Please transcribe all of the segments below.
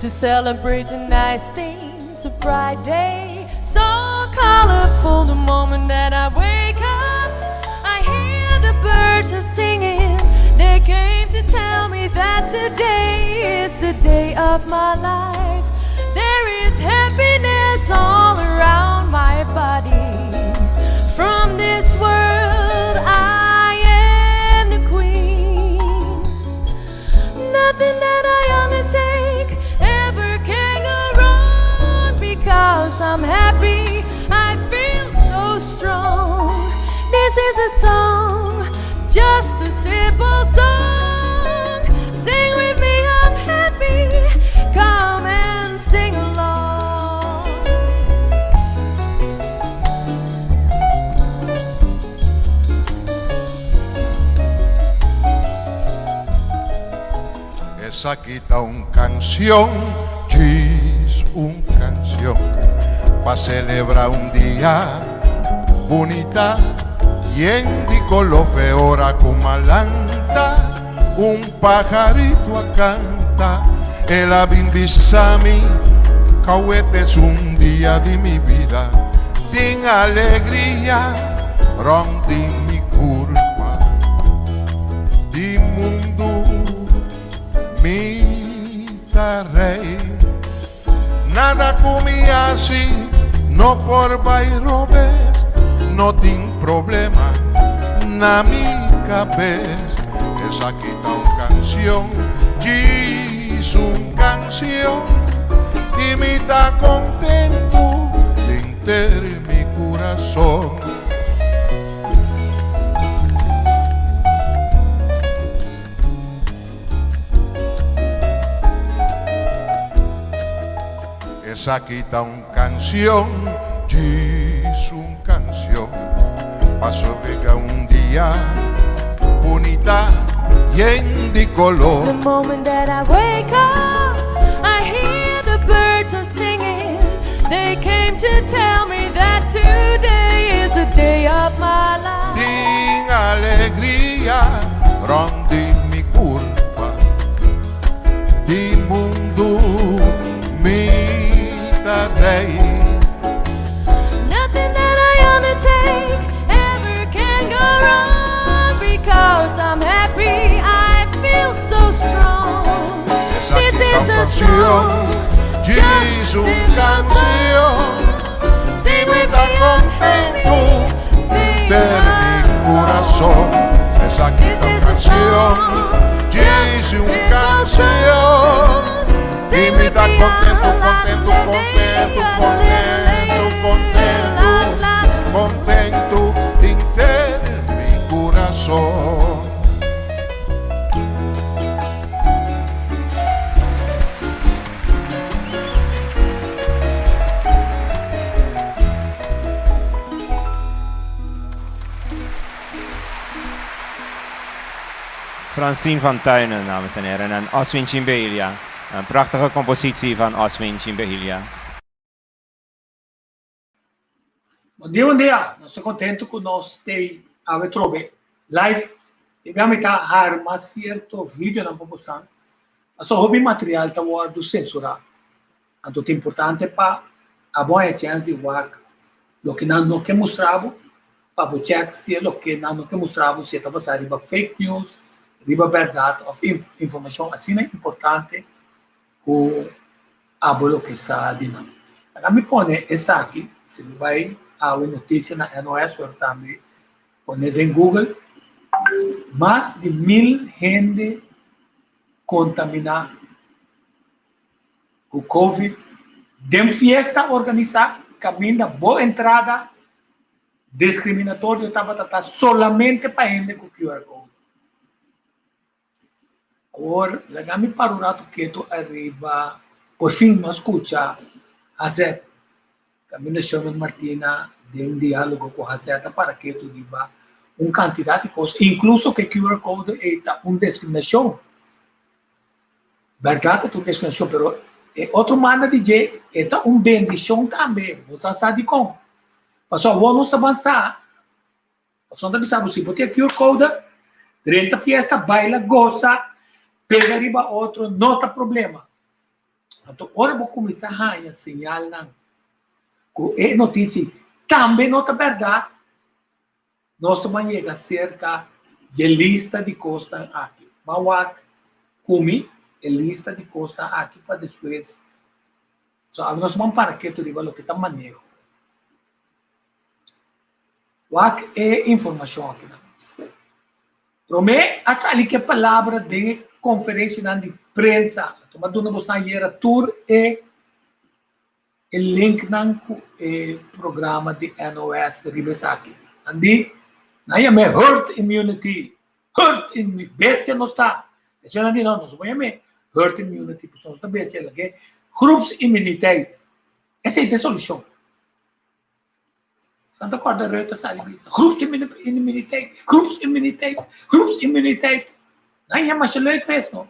To celebrate the nice things, a bright day, so colorful. The moment that I wake up, I hear the birds are singing. They came to tell me that today is the day of my life. There is happiness all around my body. From this world, I am the queen. Nothing that I undertake ever can go wrong because I'm happy. I feel so strong. This is a song, just a simple song. Sing with me, I'm happy. Come and sing along. Esaki ta un canción, djis un canción, pa celebra un dia bunita, yen di color fe ora cu malanta, un pajarito a canta, el a bin bisa mi, Cauete es un dia di mi bida, tin alegria rond di mi curpa, di mundu mi ta rey. Nada cu mi haci no por bay robes, no tin problema na mi cabes. Esaki ta un cancion, djis un cancion, y mi ta contento denter mi curason. Esaki ta un canción, djis un canción, pa sobrega un dia bunita yen di color. The moment that I wake up, I hear the birds are singing. They came to tell me that today is the day of my life. Tin alegria rond di mi curpa, di mundu mi ta rey. Nothing that I undertake ever can go wrong because I'm happy. I feel so strong. Esaki This ta is un a canción, song, djis just a un simple canción, song. y Sing mi with ta me, I'm contento happy. Sing denter mi along. curason. Esaki This ta un is a canción, song, djis just a un simple canción, song. y Sing mi with ta me, contento, la la contento, la contento, la contento, contento, la la. contento denter mi curason. Francine van Tuinen, dames en heren, en Oswin Chimbelia. Een prachtige compositie van Oswin Chimbelia. Bon dia, bon dia. Nos ta contento cu nos te awe trobe live. E bia mi ta harma cierto videonan pa bosan. Paso hopi material ta wordo censura. Anto ta importante pa abo haña chèns di wak loke nan no ke mustra bo, pa bo chèk si e loke nan no ke mustra bo si e ta basá riba fake news, riba bèrdat òf informashon asina importante ku abo lo ke sa di nan. Laga mi pone esaki, si bo bai awe notisia na NOS pero tambe pone den Google, mas di mil hende kontaminá. Ku Covid den fiesta organisá kaminda bo entrada diskriminatorio tabata ta solamente pa hende ku QR code. Awor laga mi para un ratu ketu ariba por fin no a skucha Hazet kaminda Sherman Martina den diálogo ku Hazet a para ketu riba un kantidat di kos inkluso ku e QR code ei ta un diskriminashon. Bèrdat e ta un despenshon, pero e otro manda di dje e ta un bendishon tambe. Bo sa sa dikon? Pasobra awor nos ta ban sa, pasobra nan ta bisa bo si bo tin e QR code, drenta fiesta, baila, gosa, pega riba otro, no ta problema. Anto ora bo kuminsá haña señalnan ku e notisia tambe no ta bèrdat, nos ta ban yega serka dje lista di kosnan aki. Ban wak ku mi e lista di kosnan aki pa despues. So awe nos ban para ketu riba loke ta maneho. Wak e informashon akinan. Promé a sali ku e palabra den e konferensianan di prensa. A tuma duna bosnan ayera tur e e linknan ku e programa di NOS riba esaki. Nan di, nan yam'é herd immunity. Herd immunity. Bestia nos ta. Esei nan di, no, nos no por yam'é herd immunity pasobra nos ta bestia. Lag'é groepsimmuniteit. Esei ta e solushon. Santa Corda Rutte sali bisa, groepsimmuniteit, groepsimmuniteit, groepsimmuniteit. Nan yama masha leuk mes, no?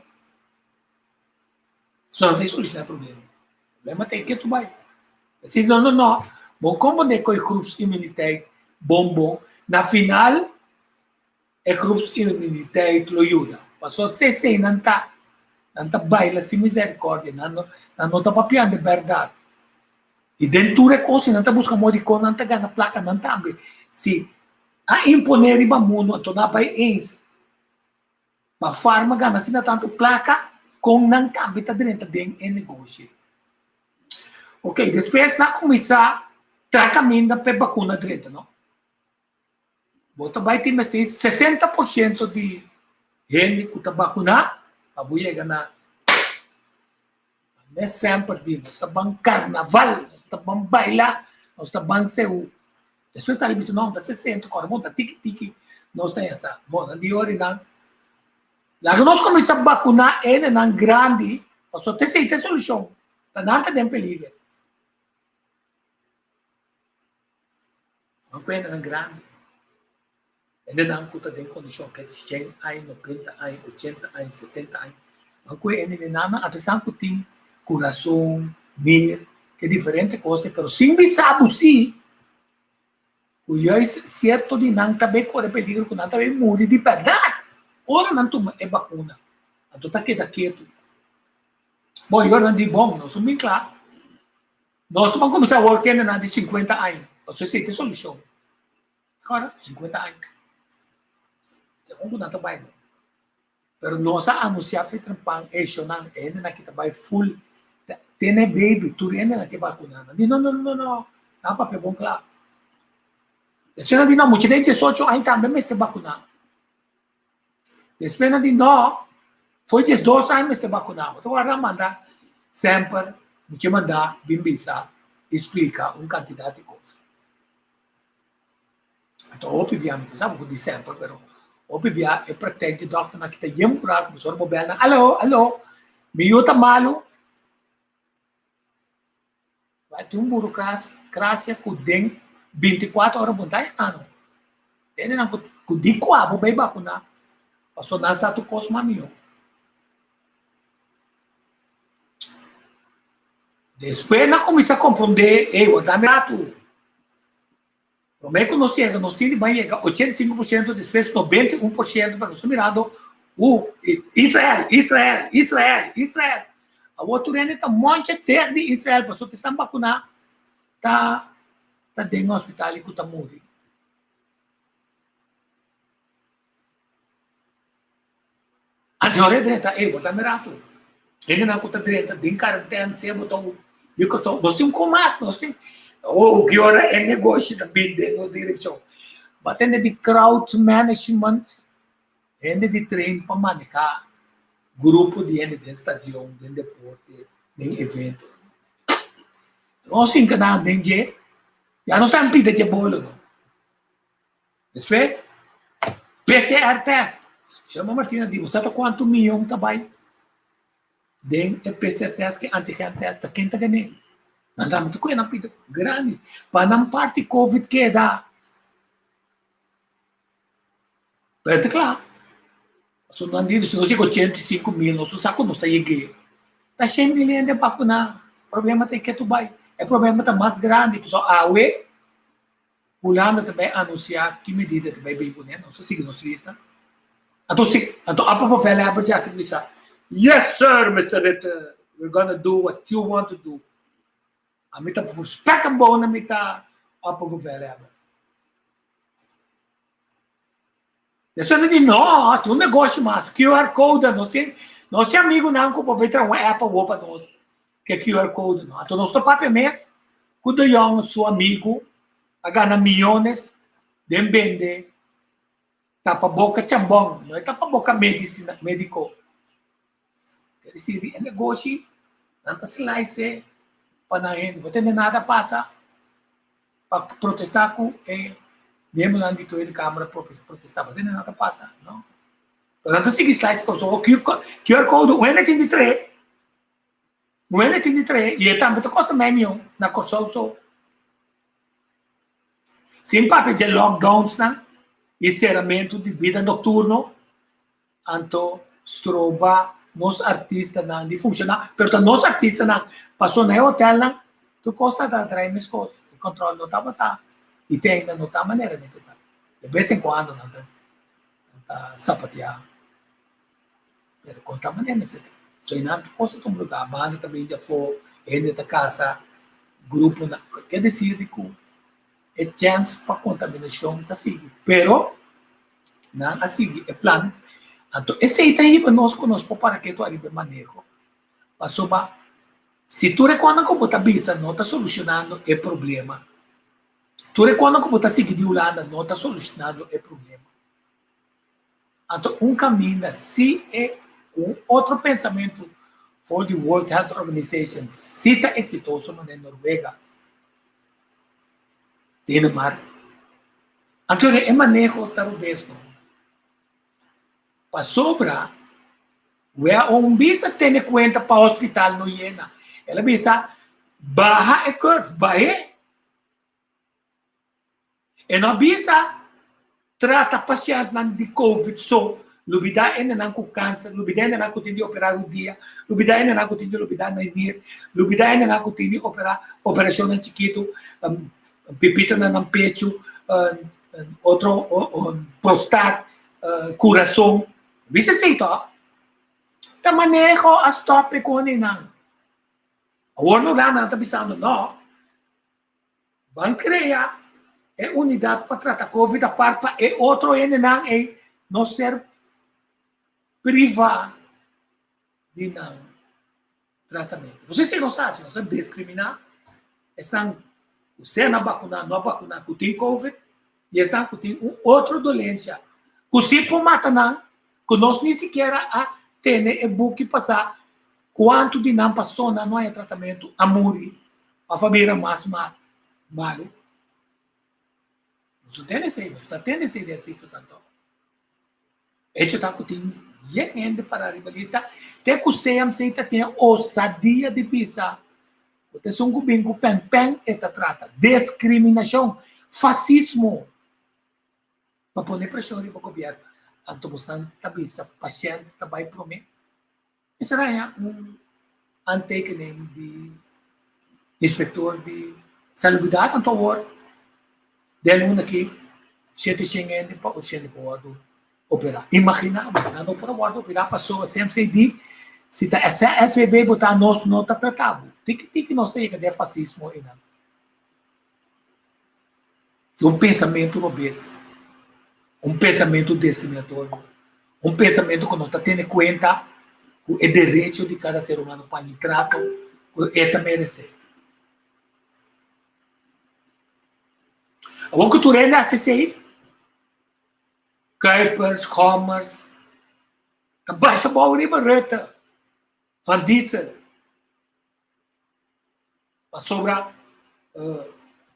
So no ta e soluciona e problema. Problema ta e ke tu bai. Si no, no, no. Bon komprende ku e groepsimmuniteit bon bon. Na final, e groepsimmuniteit lo yuda. Pasobra esei nan ta, nan ta baila sin misericordia, nan no, nan no ta papiando e bèrdat. I den tur e kos nan ta buska moda di kon nan ta gana plaka nan tambe. Si a imponé riba mundu anto nan a bai eens pa farma gana asina tantu plaka kon nan tambe ta drenta den e negoshi. Ok, despues nan a kuminsá traha kaminda pa e bakuna drenta, no? Bo ta bai tin mester 60% di hende ku ta bakuná pa bo yega na mes semper di nos ta ban karnaval, nos ta ban baila, nos ta ban seú. Despues sali bisa no, ta 60 kòrda bon ta tiki tiki nos ta yasa. Bon, nan di ori nan laga nos kuminsá bakuná hendenan grandi pasobra ta esei ta e solushon, ta nan ta den peliger. Nan kuendanan grandi, hendenan ku ta den kondishon ke shen aña, nobenta aña, ochenta aña, setenta aña, nan kue hende den nan, nan apesan ku tin kurason, nir, ke diferente kos, pero sin bisa bo si ku juist sierto di nan ta bay kore peligro ku nan ta bay muri di bèrdat ora nan tuma e bakuna, anto ta keda ketu. Bon, i ora nan di, bon, nos un bin kla. Nos ta ban kuminsá awor kendenan di sinkuenta aña, pasobra esei ta e solushon. Ora, sinkuenta aña. Segun ku nan ta bai no. Pero nos a anunsiá fe trempan e shownan, e hendenan ki ta bai full tene baby, tur hendenan ke bakuná. Nan di no, no, no, no, nan papia bon kla. Despues nan di no, mucha den diesocho aña tambe mester bakuná. Despues nan di no, foi 12 aña mester bakuná. Bo ta wòrdu a manda semper mucha manda bin bisa i splika un kantidat di kos. Anto hopi bia mi no sa ku di semper pero hopi bia e praktijk di dòkternan ki ta yen kura ku ora bo bèl nan alo alo mi yu ta malu. Bai tin un burokrasia ku den 24 ora bo ta yama no. Tende nan ku di kua bo bai bakuna pasobra nan sa tur kos mas mihó. Despues nan kuminsá komprondé, ey, bo ta ratu. Promé ku nos yega, nos tin di bai yega 85%, despues 91%, pero nos ta mirando, uh, Israel, Israel, Israel, Israel. Awor tur hende ta moncha ter di Israel, pasobra esnan bakuná ta ta den hospital i ku ta muri. Anto ora e drenta, ey, bo ta mira tu. Hendenan ku ta drenta den karantèn, sea bo ta un yu kòrsou, nos tin kon mas, nos tin, oh, ki ora e negoshi ta bin den nos direkshon. Bo a tende di crowd management, hende di train pa manehá grupo di hende den stadion, den deporte, den evento. Nos hinka nan den dje, ya nos a pida dje bolo no. Despues, PCR test. Sherman Martina di, bo sa ta kuantu miyon ta bai den e PCR test ku e antigen test? Ta ken ta gané? Nan ta mete ku e nan pida grandi pa nan parti covid keda. Pero ta kla. Pasobra nan di si nos yega 85 mil nos no sa ku nos ta yeg'é. Ta shen mil hende bakuná. Problema ta e ketu bai. E problema ta mas grandi pasobra awe Hulanda ta bai anunsiá ki medida ta bai bin kuné, nos a sigui nos lista. Anto si, anto apa pa vèlè abra djaki ta bisa, Yes sir, Mister Rutte! We're gonna do what you want to do. Ami ta voor spek en bonen mi ta opperbevelhebber. Esnan di no, tin un negoshi mas, QR code, nos tin, nos tin amigunan ku por bai traha un app awor pa nos, ku e QR code no. Anto nos ta papia mes ku De Jong su amigu a gana miyones den bende tapaboka chambon, no e tapaboka medisina, mediko. Ker sirbi e negoshi, nan ta slice pa nan hende. Bo tende nada pasa pa protesta ku e miembronan di Tweede Kamer a protesta. Bo tende nada pasa, no. Pero nan ta sigui slice pasobra QR code un hende tin di trae. Un hende tin di trae i e tambe ta kosta mei mion na Kòrsou so. Sin papia dje lockdownsnan i seramentu di bida nokturno, Anto stroba nos artistanan di funciona, pero ta nos artistanan paso na e hotelnan tur cos ta trae mescos, e control no tabata y te ainda no ta manera mester ta. De bes en cuando nan ta nan ta sapatea, pero con ta manera mester ta. So einan tur cos ta tuma lugar, banda ta bin djafo, hende ta casa, gruponan, ke decir di cu e chens pa contaminacion ta sigui, pero Nan a sigui e plan. Anto esei ta hiba nos ku nos por para ketu ariba e maneho. Pasobra si tur e kosnan ku bo ta bisa no ta solushonando e problema, tur e kosnan ku bo ta sigui di Hulanda no ta solushonando e problema, anto un kaminda si e ku un otro pensamentu for di World Health Organization si ta eksitoso manera Noruega, Dinamarca. Anto e maneho ta robes no. Pasobra wea un bisa tene cuenta pa hospital no yena. El a bisa baha e curve, bah'é. E no a bisa trata pashentnan di covid so, lubida hendenan ku kanser, lubida hendenan ku tin di operá rudia, lubida hendenan ku tin di lubida nir, lubida hendenan ku tin di operá operashonnan chikitu, pipita na nan pechu, otro prostat, kurason. Bisa esei tòg? Ta maneho a stòp e koninan. Awor no nan ta bisando no. Ban krea e unidat pa trata covid apart pa e otro hendenan ei no ser privá di nan tratamentu. Bo si nos hasi, nos a diskriminá esnan ku sea na bakuná, no bakuná, ku tin covid i esnan ku tin un otro dolensia ku si por mata nan, ku nos ni sikiera a tene e buki pa sa kuantu di nan pasó nan no haña tratamentu a muri òf a bira mas malu. Nos no tene esei, nos no ta tene esei den sifras anto. Hecho ta ku tin yen hende para riba lista, te ku CMC ta tin osadia di bisa ku ta esun ku bin ku pen pen e ta trata. Deskriminashon, fasismo, pa pone preshon riba gobièrnu. Anto bosan ta bisa pashènt ta bai promé. Mester haña un aantekening di inspektor di salubridat anto awor den luna aki shete shen hende pa ocho hende por wòrdu operá. Imaginá bo, nan no por a wòrdu operá pasobra CMC di si ta SVB bo ta nos no ta tratá bo. Tiki tiki nos ta yega den e fasismo einan. Un pensamentu robes, un pensamentu discriminatorio, un pensamentu ku no ta tene kuenta ku e derecho di kada ser humano pa un trato ku e ta meresé. Awor ku tur hende hasi esei, Kuipers, Gommers, ta basha bou riba Rutte, Van Diesel. Pasobra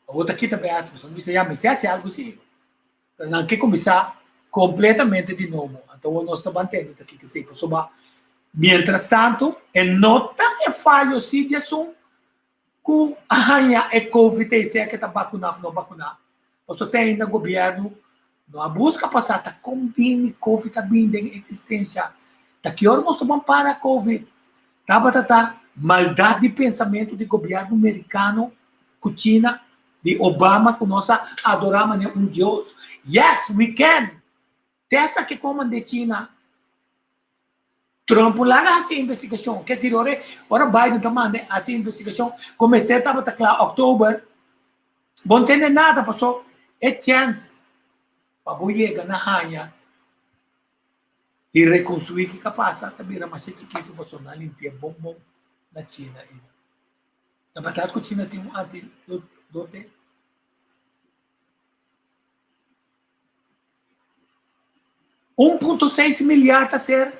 awor ta kita bay haci, pasobra bisa ya mester haci algo si, pero nan ke cuminsa completamente di nobo, anto awor nos ta ban tende ta kiko esey, pasobra mientras tanto e no ta e fayo si di esun cu a haya e covid ey sea ke ta bacuna of no bacuna, pasobra te ainda gobierno no a busca pa sa ta con bini covid a bini den existencia, ta ki ora nos ta ban para covid. Tabata ta maldad di pensamentu di gobierno mericano cu China, di Obama cu nos a adora manera un dios. Yes, we can! Te esaki cu a manda e China. Trump por laga hasi investigashon. Ke si ora ora Biden ta manda hasi investigashon ku mester tabata kla òktober, bo no tende nada paso e chèns pa bo yega na haña i rekonstruí kiko a pasa ta bira masha chikitu paso nan limpia bon bon na China ei. Ta bèrdat ku China tin un antidote? 1.6 milyar ta ser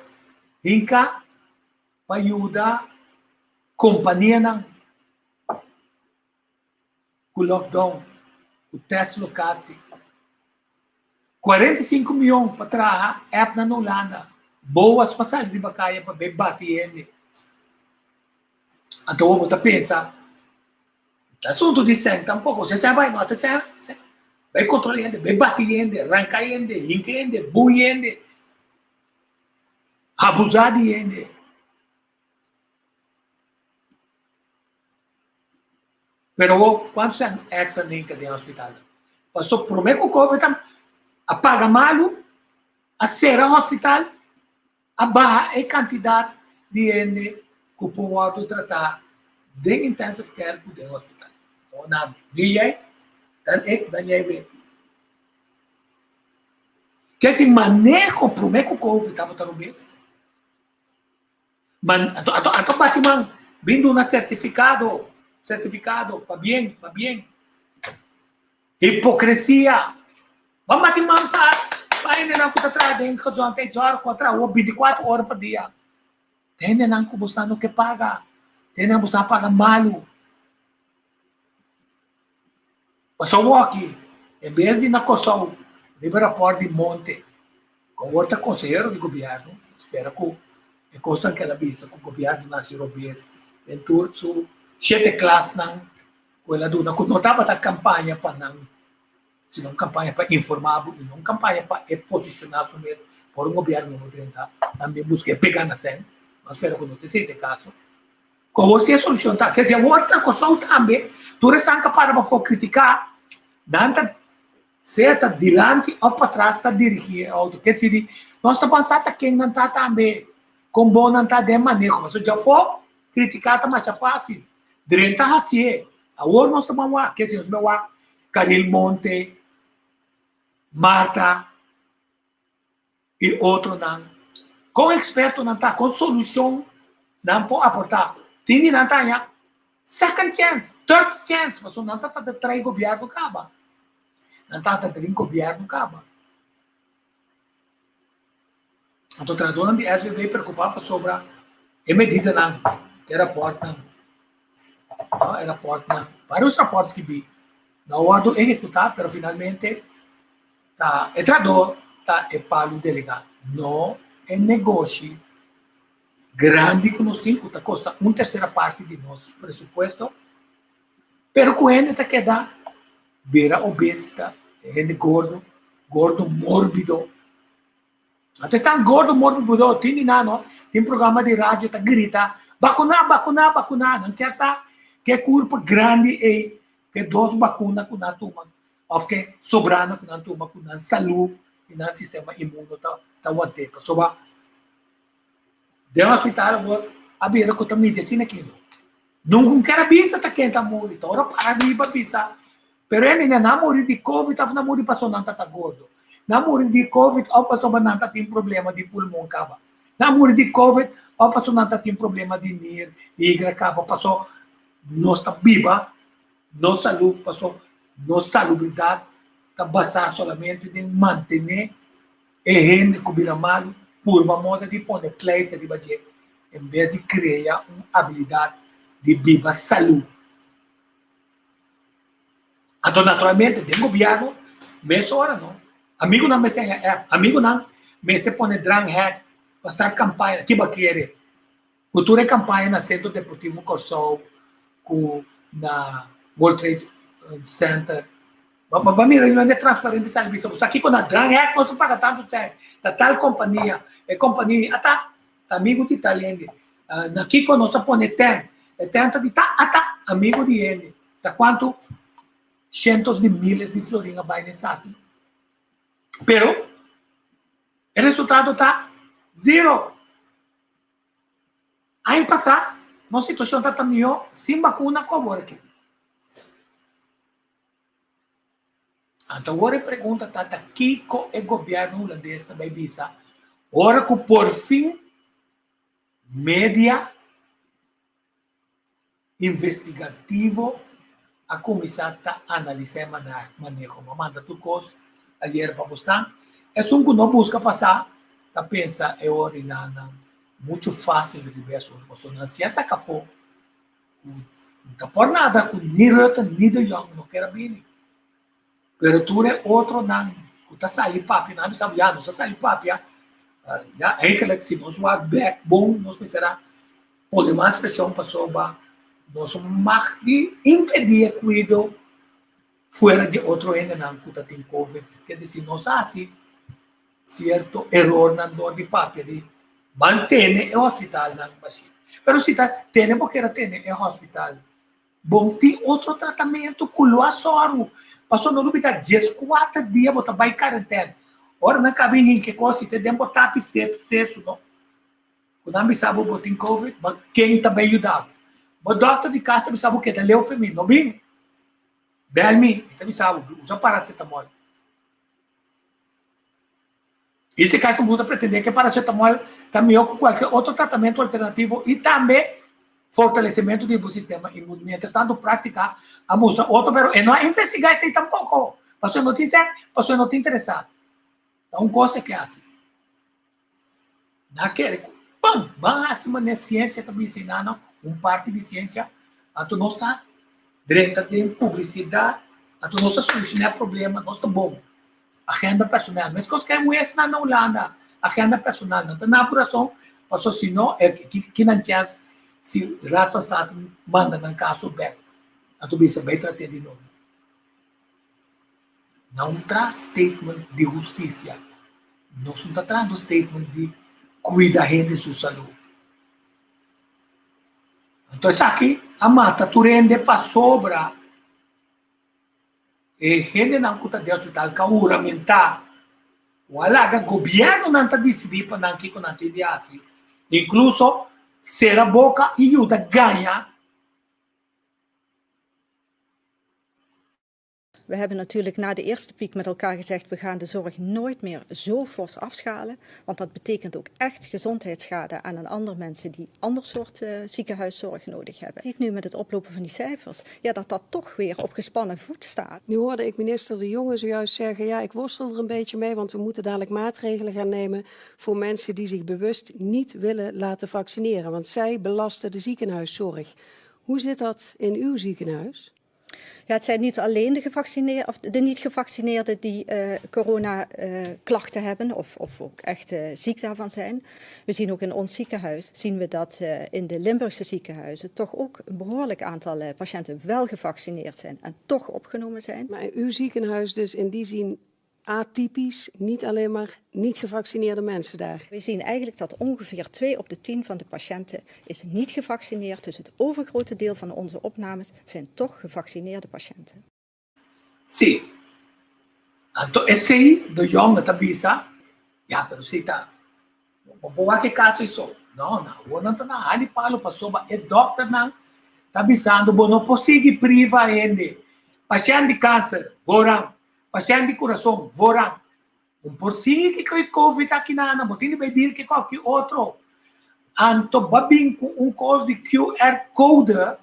hinká pa yuda kompanianan ku lockdown, ku test lokatie. 45 miyon pa traha appnan na Hulanda, boas pa sali riba kaya pa bay bati hende. Anto bo ta pensa Ta asuntu di sèn tampoko. Si sèn bai no ta sèn. Bai kontrola hende, bai bati hende, ranka hende, hinka hende, bui hende, abusá di hende. Pero awor, kuantu sèn èkstra nan hinka den hospital? Pasobra promé ku covid a paga malu, a sera hospital, A baha e kantidat di hende ku por wòrdu tratá den intensive care ku den hospital. Bo nami, ni jij, dan ik, dan jij weer. Ke si maneho promé ku covid tabata robes? Man, anto, anto, anto bati man, bin duna sertifikado, sertifikado, pabien, pabien. Hipocresia! Bo mati man pa pa hendenan ku ta traha den gezondheidszorg ku a traha awor bintikuater ora pa dia. Ta hendenan ku boso no ke paga, ta hendenan ku boso a paga malu. Pasobra awor aki, en bes di na Kòrsou riba rapòrt di Monte, ku awor ta konsehero di gobièrnu, spera ku e kosnan ku el a bisa ku gobièrnu na hasi robes den tur su shete klasnan ku el a duna ku no tabata kampaña pa nan, sino un kampaña pa informá bo i no un kampaña pa e posishoná su mes por un gobièrnu no drenta, nan bin buska e pega na sèn. Nos spera ku no ta esei ta e kaso. Ku awor si e solushon ta. Kese awor ta Kòrsou tambe, tur esnan ka para pafó kritiká, nan ta sea ta dilanti òf patras ta dirigí e outo. Kese di nos ta pensa ta ken nan ta tambe, kon bon nan ta den maneho. Pasobra djafó kritiká ta masha fásil. Drenta hasié. Awor nos ta ban wak, ke si nos bai wak Karil Monte, Marta i otronan. Kon ekspertonan ta, kon solushon nan por aportá. Tin di nan ta haña second chance, third chance, pasobra nan ta ta trae gobièrnu kaba. Nan ta ta den gobièrnu kaba. Anto trahadónan di SVB preokupá pasobra e medidanan, e rapòrtnan, no, e rapòrtnan, vários rapòrt skibí no a wòrdu ehekutá, pero finalmente ta e trahadó ta e palu delegá, no e negoshi grandi ku nos tin ku ta kosta un tersera parti di nos presupuesto, pero ku hende ta keda bira obesita, hende gordo, gordo mórbido. Anto esnan gordo mórbido tin di nan no, tin programa di radio ta grita, Bakuna, bakuna, bakuna. Nan kier sa ke kurpa grandi ei, ke dos bakuna ku nan tuma òf ke sobrana ku nan tuma ku nan salú i nan sistema inmuno ta ta want'é. Pasobra den hospital awor a bira ku ta midi asina kilo. Nunca un kier a bisa ta ken ta muri, ta ora para riba bisa, pero e mira nan muri di covid of nan muri pasobra nan ta ta gordo, nan muri di covid of pasobra nan ta tin problema di pulmon kaba, nan muri di covid of pasobra nan ta tin problema di nir, higra kaba, paso nos ta biba nos salud, paso nos salubridad ta basa solamente den mantene E hende ku bira malu purba moda di pone pleister riba dje en bes di krea un abilidat di biba salú. Anto naturalmente den gobièrnu mesora no amigunan mester haña app, amigunan mester pone dranghek pa start kampaña kiba kere ku tur e kampaña na Sentro Deportivo Kòrsou ku na World Trade Center. Ba ba mira yu hende transparente sali bisa bo sa kiko na dran hek nos a paga tantu sèn ta tal kompania e kompania ata ta amigu di tal hende na kiko nos a pone tènt e tènt ta di ta ata amigu di hende ta kuantu shentos di miles di florin a bai na esaki pero e resultado ta zero. Aña pasá nos situashon tabata mihó sin bakuna ku awor aki. Anto awor e pregunta ta, ta kiko e gobièrnu hulandes ta bai bisa ora ku porfin media investigativo a kuminsá ta analisá e maneho? Mi a manda tur kos ayer pa bosnan. Esun ku no buska pasá ta pensa e ora i nan muchu fásil riba e asuntu pasobra nan si a saka afó ku no ta por nada ku ni Rutte ni De Jong no kier a bini. Pero tur e otronan ku ta sali papia, nan a bisa bo, ya nos a sali papia, ya eigenlijk si nos wak bek bon nos mester a pone mas preshon pasobra nos mag di impedí e kuido fuera di otro hendenan ku ta tin covid. Ke di si nos hasi sierto erornan dor di papia di mantene e hospitalnan bashí. Pero si ta tene bo kier a tene e hospital bon tin otro tratamentu ku lo a sòru pasobra no lubida dieskuater dia bo ta bai karentèn. Ora nan kaba hinka e kos i te den bo tapi sesu no ku nan bisa bo bo tin covid ma ken ta bai yuda bo? Bo dòkter di kas ta bisa bo keda leu fe mi no bin bèl mi mi ta bisa bo usa paracetamol. I si caso bo ta pretende ke paracetamol ta mihó ku kualke otro tratamentu alternativo i tambe fortalecimento di bo sistema inmun. Mientras tanto práctica a mustra otro pero e no a investigá esei tampoko pasobra e no tin sèn, pasobra e no ta interesá. Ta un kos e ke hasi. Nan a kere ku pam! Ban hasi manera siensia ta bisa i nan un parti di siensia anto nos ta drenta den publisidat anto nos ta solushoná e problema nos ta bon. Agenda personal. Meskos ku e muesnan na Hulanda, agenda personal. Nan ta na kurason, pasobra si no, e ki nan chèns si Raad van State manda nan kaso bèk. Nan ta bisa bai trat'é di nobo. Nan tra statement di hustisia. Nos no ta trahando statement di kuida hende su salú. Anto esaki a mata tur hende pasobra. E hendenan ku ta den hospital ka huramentá ku a laga gobièrnunan ta disidí pa nan kiko nan tin di hasi, inkluso sera boka i yuda gaña. We hebben natuurlijk na de eerste piek met elkaar gezegd: we gaan de zorg nooit meer zo fors afschalen. Want dat betekent ook echt gezondheidsschade aan een ander mensen die ander soort uh, ziekenhuiszorg nodig hebben. Je ziet nu met het oplopen van die cijfers ja, dat dat toch weer op gespannen voet staat. Nu hoorde ik minister De Jonge zojuist zeggen: ja, ik worstel er een beetje mee, want we moeten dadelijk maatregelen gaan nemen voor mensen die zich bewust niet willen laten vaccineren. Want zij belasten de ziekenhuiszorg. Hoe zit dat in uw ziekenhuis? Ja, het zijn niet alleen de, gevaccineerden, of de niet-gevaccineerden die uh, coronaklachten uh, hebben of, of ook echt uh, ziek daarvan zijn. We zien ook in ons ziekenhuis, zien we dat uh, in de Limburgse ziekenhuizen toch ook een behoorlijk aantal uh, patiënten wel gevaccineerd zijn en toch opgenomen zijn. Maar uw ziekenhuis dus in die zin atypisch, niet alleen maar niet gevaccineerde mensen daar. We zien eigenlijk dat ongeveer 2 op de 10 van de patiënten is niet gevaccineerd. Dus het overgrote deel van onze opnames zijn toch gevaccineerde patiënten. Sí. Anto esei de Jong ta bisa, ya, pero si ta, bo por wak e kaso iso. No, no, awor nan ta na hali palo pasobra e dòkternan ta bisando bo no por sigui priva hende. Pashènt di kanser, voorrang. Pashènt di kurason, voorrang. Un por sigui ku e covid aki nan, bo tin di bai deal ku kualke otro. Anto bo bin ku un kos di QR code.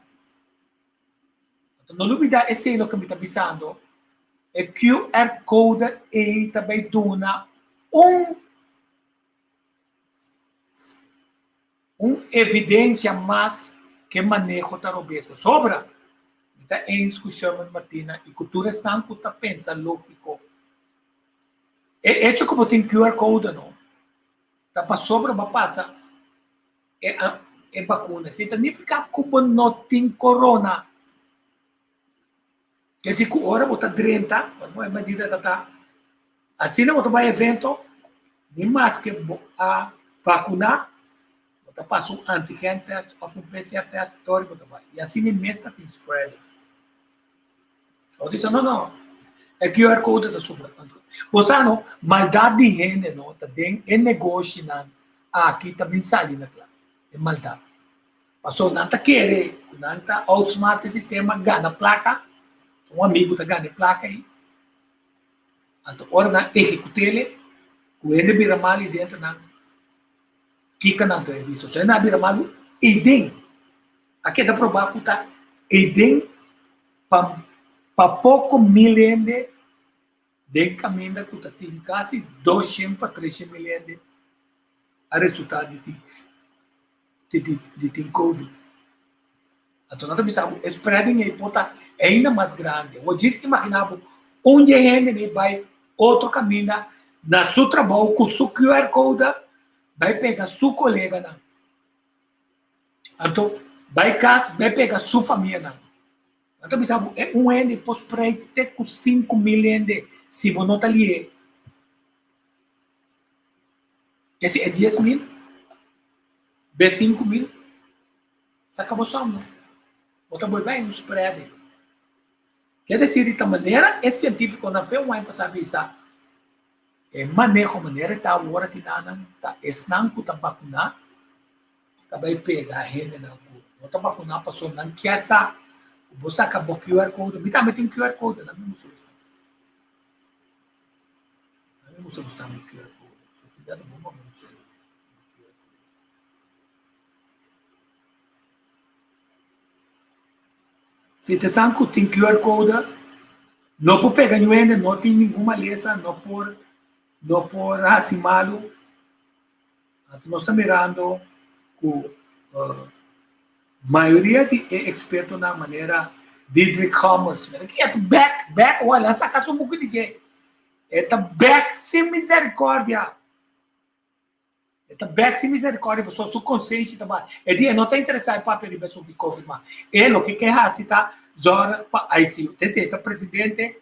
Anto no lubida esei loke mi ta bisando. E QR code ei ta bai duna un un evidencia mas ku e maneho ta robes. Pasobra mi ta eens ku Sherman Martina i ku tur esnan ku ta pensa lógiko. E echo ku bo tin QR code no ta pasobra bo a pasa e e bakuna. Esei ta nifiká ku bo no tin korona. Kesi ku ora bo ta drenta, e medida ta ta asina bo ta bai evento, ni maske bo a bakuná, bo ta pasa un antigen test òf un PCR test e ora bo ta bai. I asina e mes ta tin spreading. Bo ta bisa no no, e QR code ta super. Bo sa no, maldat di hende no ta den e negoshinan aki ta bin sali na kla, e maldat. Paso nan ta kere ku nan ta outsmart e sistema, gana plaka. Un amigu ta gana e plaka ei. Anto ora nan ehekut'el, ku hende bira malu ei dentro nan kiko nan ta bisa. So hende a bira malu eiden. A keda probá ku ta eiden pa pa poko mil hende den kaminda ku ta tin kasi 200 pa 300 mil hende a resultá di tin di tin covid. Anto nan ta bisa bo e spreading ei por ta ainda mas grandi. Bo djis imaginá bo un dje hende nei bai otro kaminda na su trabou ku su QR code bai pega su koleganan. Anto bai kas bai pega su famianan. Nan ta bisa bo e un hende por spread te ku 5000 hende si bo no ta lié. Ese e 10.000, be 5.000, saca bo som, no? Bo ta bolbe un spreading. Ker decir di ta manera e cientificonan fe un aña pasa bisa e maneho manera e ta awor aki nan ta esnan cu ta vacuna ta bay pega hendenan cu no ta vacuna pasobra nan kier sa cu bo saca bo QR code. Mi tambe tin QR code, nan mi mustra boso. A mi gusta gusta mi QR code. So tin dado bon pa mi usa e QR code. Si te san ku tin QR code, no por pega niun hende, no tin ningun malesa, no por no por hasi malu. Anto nos ta mirando ku mayoria di e ekspertonan manera Diederik Gommers, mira ki e ta bek, bek, wal a saka su buki di dje. E ta bek sin misericordia. E ta bek sin misericordia pasobra su konsenshi ta mal. E di e no ta interesá e papia riba esun di covid mas. E loke ke hasi ta zorg pa ICU. Te si e ta presidente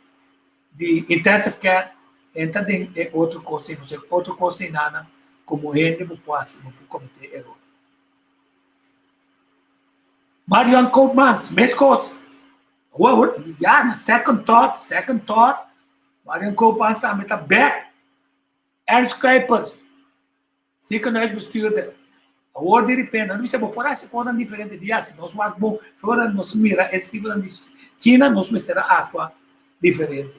di intensive care e ta den e otro kos ei pasobra e otro kos einanan komo hende bo por hasi bo por kometé eror. Marion Koopmans meskos. Awor ya na second thought second thought Marion Koopmans tambe ta bek. Ernst Kuipers, ziekenhuisbestuurder, Awor di repente nan bisa bo por hasi kosnan diferente di hasi nos wak bon ora nos mira e sifranan di China nos mester a aktua diferente.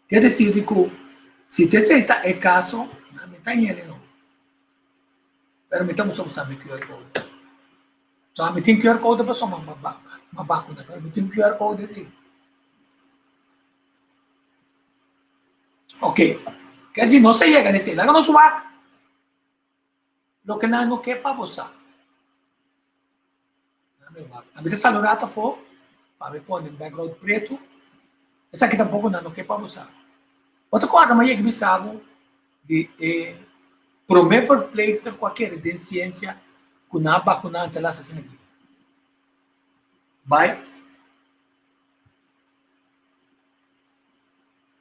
Ke desir di ku si ta esei ta e kaso nan mi ta yende no pero mi ta gusta gusta mi QR code. So ami tin QR code pasobra ma bakuna pero mi tin QR code si. Ok, ker si nos a yega na esei, laga nos wak loke nan no ke pa bo sa. Ami ta sali un rato afó pa mi pone background pretu. Esaki tampoko nan no ke pa bo sa. Bo ta kòrda mi a yega bisa bo di e promé verpleegster ku a kere den siensia ku nan a bakuná ante el a asesina aki. Bai.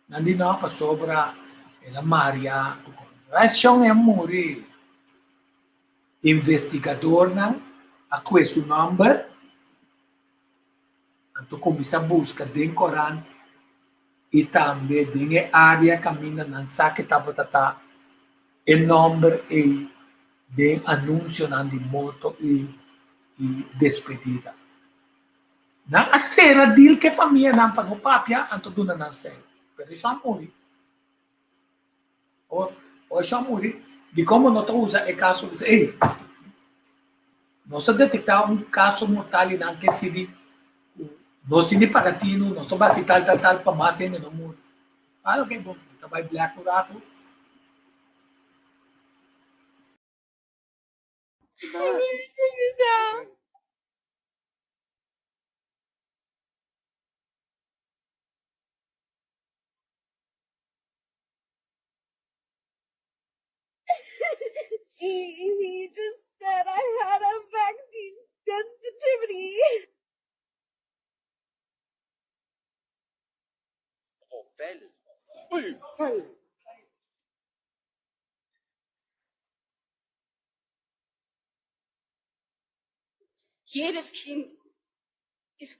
Nan di no pasobra el a maria ku Rashon e a muri. Investigadornan a kue su nòmber, anto kuminsá buska den korant i tambe den e área kaminda nan sa ke tabata ta e nòmber ei den anunsionan di morto i despedida. Nan a sera deal ku e famianan pa no papia anto duna nan sèn. Pero esho a muri. O esho a muri. Dikon bo no ta usa e kaso bisa, ey, nos a detektá un kaso mortal i nan ke sidi ku nos tin di paga tinu, nos ta basi tal tal tal pa mas hende no muri. Ah, ok, bon, mi ta bai blek un ratu. He just said I had a vaccine sensitivity. Jedes Kind ist.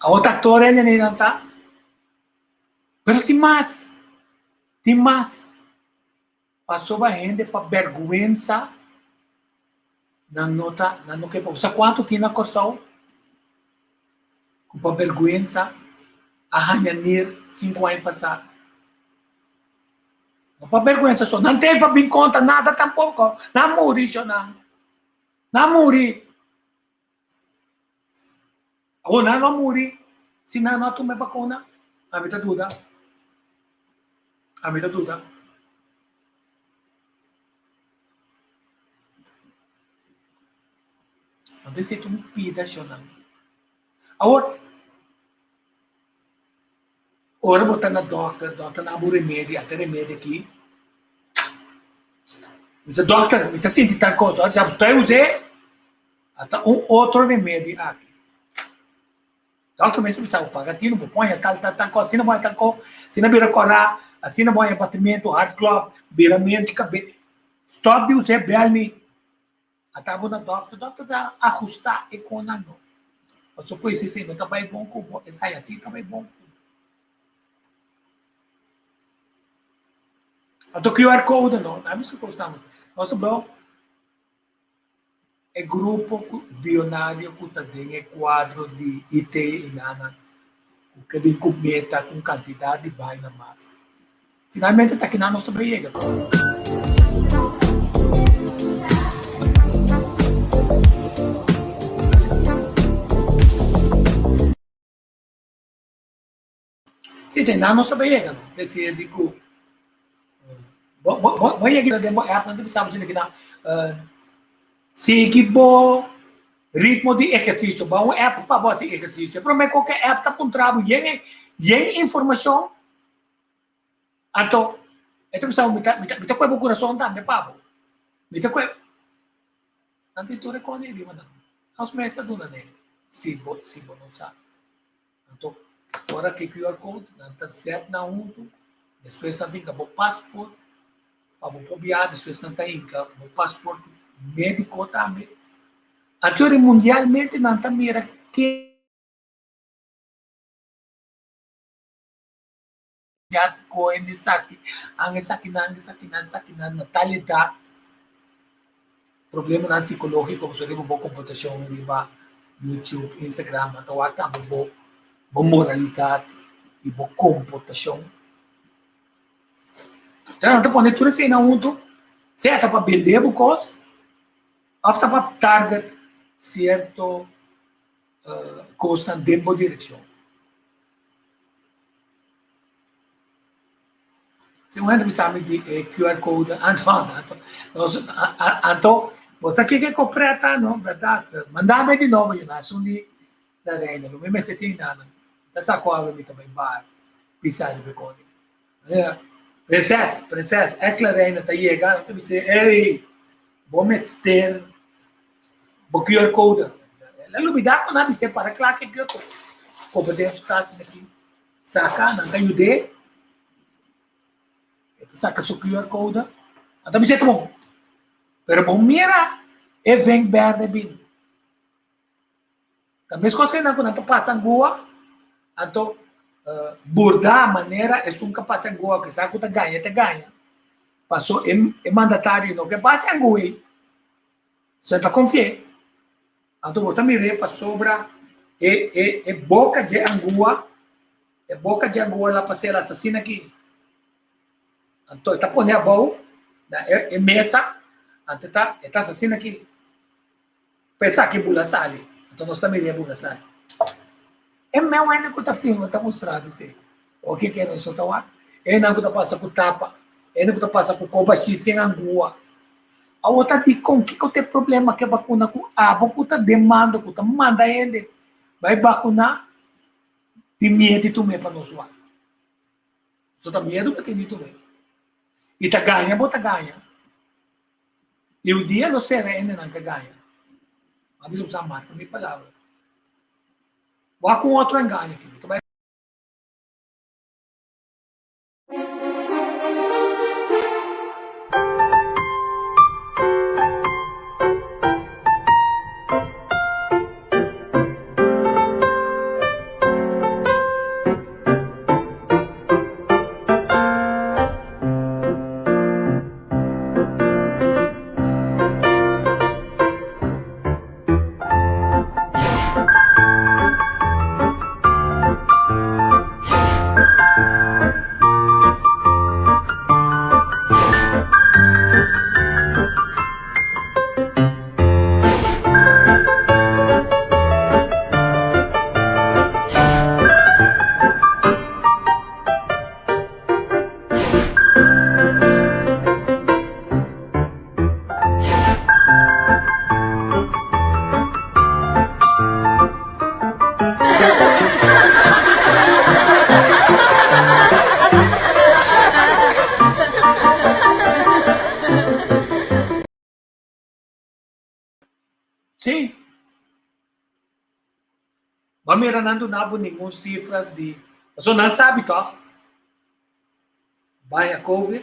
Awor ta actor hende nan ta. Pero tin mas. Tin mas. Pasobra hende pa berguensa nan no ta nan no ke pa. Sa kuantu tin na Kòrsou ku pa berguensa a haña nir sinku aña pasá. No pa berguensa so, nan ten pa bin konta nada tampoko. Nan muri shonnan. Nan muri. Awor nan lo a muri si nan no a tuma e bakuna? Ami ta duda. Ami ta duda. No ta esei un pida shonnan. Awor, ora bo ta na dòkter, dòkter nan bo remedi, ata e remedi aki. Mi bisa, dòkter, mi ta sinti tal kos. Dòkter bisa, bo sta us'é? Ata un otro remedi aki. Dòkter mester bisa bo paga tinu, bo pon tal tal tal kos, asina bo haña tal kos, asina bira kòrá, asina bo haña batimentu, hart klòp, biramentu di kabes. Stòp di us'é, bèl mi. Ata bo na dòkter, dòkter ta ahustá e konan no. Pasobra ku esei no ta bai bon ku bo, esei asi ta bai bon ku bo. Anto QR code no, nan mester kosta nos ta bou e grupo ku bionario ku ta den e kuadro di IT i nana ku ke bin ku meta ku un kantidat di baina mas. Finalmente ta kinan nos ta bai yega. Si te nan nos ta bai yega no. Decir di ku bo bo bo bo yega den bo app nan ta bisa bo si kinan sigui bo ritmo di ehersisio. Bo un app pa bo hasi ehersisio. E prome ku ke app ta puntra bo yen yen informashon. Anto e ta bisa bo mi ta mi ta mi ta kue bo kurason tambe pa bo. Mi ta kue nan tin tur e kos ei riba nan. Nos mes ta duna nan si bo si bo no sa. Anto ora ki QR code nan ta set nan huntu, despues nan ta hinka bo passport pa bo por biaha, despues nan ta hinka bo passport medico tambe. Anto mundialmente nan ta mira ke ya koe esaki, an esakinan, esakinan, esakinan na tal edat, problemanan psikológiko pasobra riba bo komportashon riba YouTube, Instagram, nan ta wak tambe bo bo moralidat i bo komportashon. Enton nan ta pone tur eseinan huntu, sea ta pa bende bo kos òf ta pa target sierto kosnan den bo direkshon. Si un hende bisa mi di e QR code, anto, anto, nos, anto, bo sa kiko e koprè ta, no? Bèrdat. Manda mi di nobo, yu na esun di la reina. Lo mi mester tin nan. Ta sa ku awe mi ta bai bar pisa riba e koni. Prinses, prinses, ex la reina ta yega, nan ta bisa, ey, bo mester bo QR code. El a lubida ku nan a bis'é para kla ke QR code. Koba den su tas aki. Saka, nan ta yud'é. E ta saka su QR code. Nan ta bis'é ta bon. Pero bo mira e venk berde bin. Ta meskos ku nan ku nan ta pasa Goa, anto bordá manera esun ka pasa Goa kisa ku ta gaña ta gaña. Paso e mandatario no ke pasa Goa ei. So e ta konfi'é. Anto bo ta mir'é pasobra e e e boka dje angua, e boka dje angua la pas'é la asasina aki. Anto e ta pone abou na e e mesa, anto e ta e ta asasina aki. Pa esaki bula sali, anto nos ta mir'é bula sali. E meu hende ku ta filma ta mustra bis'é, Oke ke nos no ta wak? E hendenan ku ta pasa ku tapa, e hende ku ta pasa ku koba shi sin angua. Awor ta dikon? Kiko ta e problema ku e bakuna ku abo ku ta demanda, ku ta manda hende bai bakuná tin miedu di tum'é pa nos wak? So ta miedu bo tin di tum'é. I ta gaña bo ta gaña. I un dia lo sera hendenan ka gaña. M'a bisa bo sa marka mi palabra. Wak un otro engaño aki. Mi ta bai. Sí. Bo mira nan duna bo ningun cifras di, pasobra nan sabi tòg. Baña covid,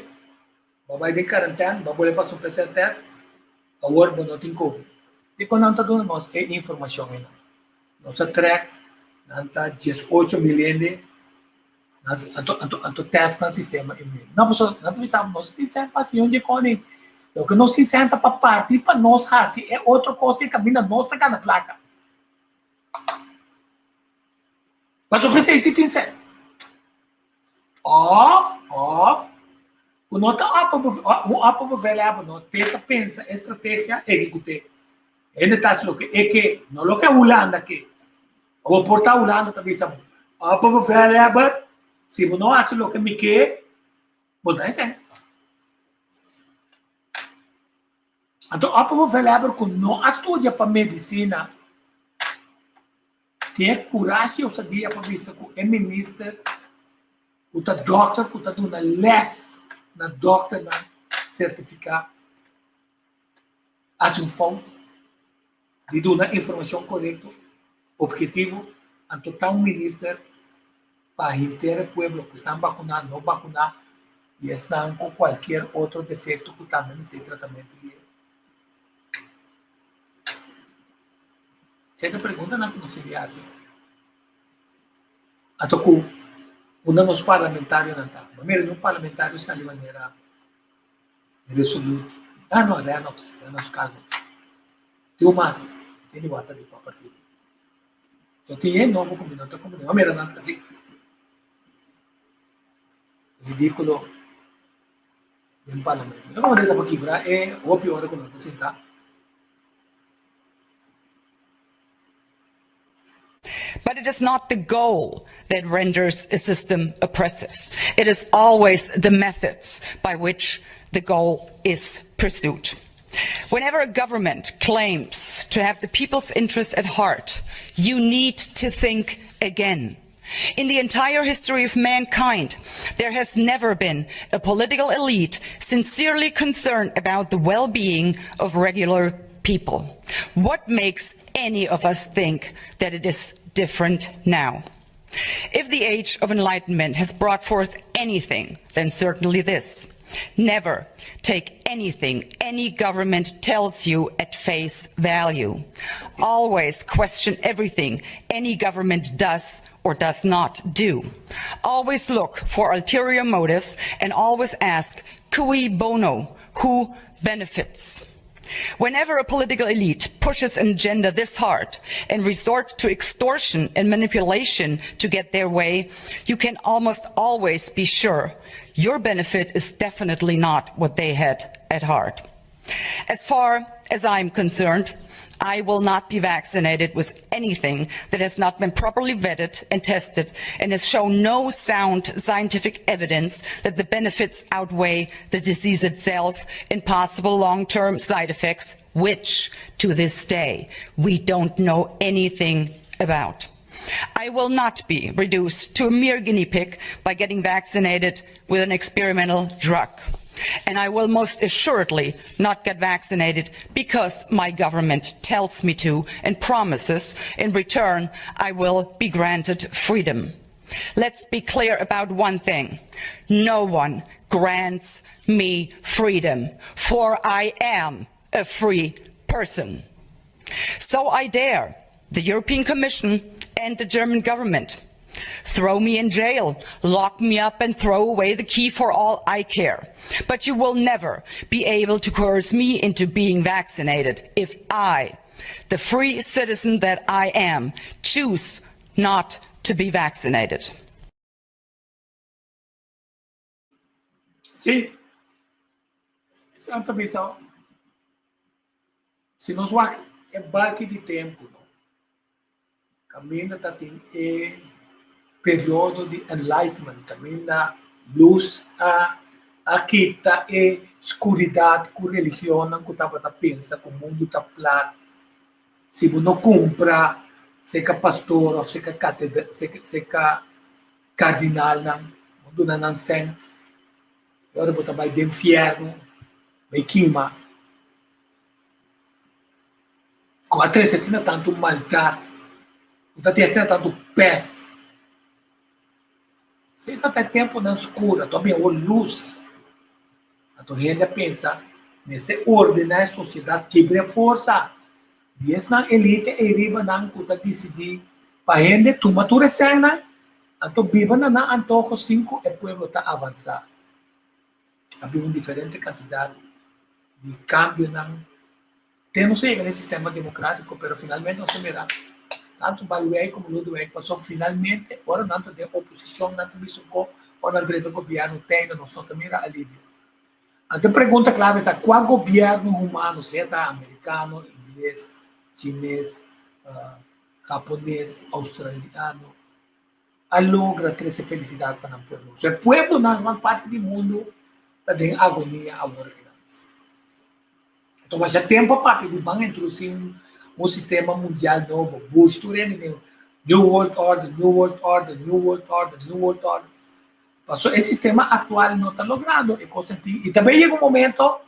bo bai den karantèn, bo bole pasa un PCR test, awor bo no tin covid. Dikon nan ta duna nos e informashon ei? Nos a trèk, nan ta 18 mil hende, anto anto anto test nan sistema inmune. No, pasobra nan ta bisa nos tin sèn pa hasi un dje kòne. Loke nos tin sèn ta pa parti pa nos hasi e otro kos ei kaminda nos ta gana plaka. Pasobra p'esei si tin sèn. Òf, òf, ku no ta òp un òp bevelhebber no te ta pensa e strategia ehekut'é. Hende ta hasi loke e ke, no loke Hulanda ke. Awor por ta Hulanda ta bisa òp bevelhebber, si bo no hasi loke mi ke, bo no hesei. Anto òp bevelhebber ku no a studia pa medisina, Tin e kurashi i osadia pa bisa ku e minister ku ta dòkter ku ta duna lès na dòkternan sertifiká hasi un fout di duna informashon korekto, objetivo, anto ta un minister pa henter e pueblo ku esnan bakuná, no bakuná i esnan ku kualkier otro defekto ku tambe mester di tratamentu di e. Cierto preguntanan cu nos tin di haci. Anto cu unda nos parlamentarionan ta? Bo mira un parlamentario sali manera resoluto. Ah no, Renox, Renox Calmes. Tin un mas, tin di wata di cua partido. So tin e nobo cu mi no ta comprende. Bo mira nan ta haci ridiculo den parlamento. Mi no comprende ta pa kibra e hopi ora cu nan ta sinta. But it is not the goal that renders a system oppressive. It is always the methods by which the goal is pursued. Whenever a government claims to have the people's interest at heart, you need to think again. In the entire history of mankind, there has never been a political elite sincerely concerned about the well-being of regular people. What makes any of us think that it is different now? If the age of enlightenment has brought forth anything, then certainly this. Never take anything any government tells you at face value. Always question everything any government does or does not do. Always look for ulterior motives and always ask cui bono, who benefits? Whenever a political elite pushes an agenda this hard and resort to extortion and manipulation to get their way, you can almost always be sure your benefit is definitely not what they had at heart. As far as I'm concerned, I will not be vaccinated with anything that has not been properly vetted and tested and has shown no sound scientific evidence that the benefits outweigh the disease itself and possible long-term side effects, which to this day we don't know anything about. I will not be reduced to a mere guinea pig by getting vaccinated with an experimental drug. And I will most assuredly not get vaccinated because my government tells me to and promises in return I will be granted freedom. Let's be clear about one thing. No one grants me freedom, for I am a free person. So I dare the European Commission and the German government. Throw me in jail, lock me up and throw away the key for all I care. But you will never be able to coerce me into being vaccinated if I, the free citizen that I am, choose not to be vaccinated. Sí. Esnan ta bisa, si nos wak e balki di tempu, no, kaminda ta tin e periodo di enlightenment, kaminda lus a a kita e skuridat ku religionnan ku tabata pensa ku mundu ta plat, si bo no kumpra seka pastor òf seka katedral, seka Kardinalnan, bo duna nan sèn, i ora bo ta bai den fièrnu, bai kima. Ku a trese asina tantu maldat, ku ta tin asina tantu pèst. Esei ta ta e tempunan skur, anto a bin awor lus. Anto hende a pensa, mester ordená e sosiedat, kibra e forsa di esnan elite ei riba nan ku ta disidí pa hende tuma tur e sènnan, anto biba na nan antoho sin ku e pueblo ta avansá. A bin un diferente kantidat di kambionan te nos a yega na e sistema demokrátiko, pero finalmente nos a mira tantu Baiwei komo Lodewijk pasó finalmente ora nan ta den oposishon nan ta bisa un ko, ora nan drenta gobièrnu tèina nos no ta mira alivio. Anto e pregunta clave ta cua gobierno humano, sea ta americano, ingles, chines, japones, australiano, a logra trece felicidad pa nan pueblo. So e pueblonan nan parti di mundo ta den agonia awor akinan. Anto masha tempo a papia di ban introduci un sistema mundial nobo, Bush tur hende New World Order, New World Order, New World Order, New World Order. Pasobra e sistema aktual no ta logrando e kos tin i tambe yega un momento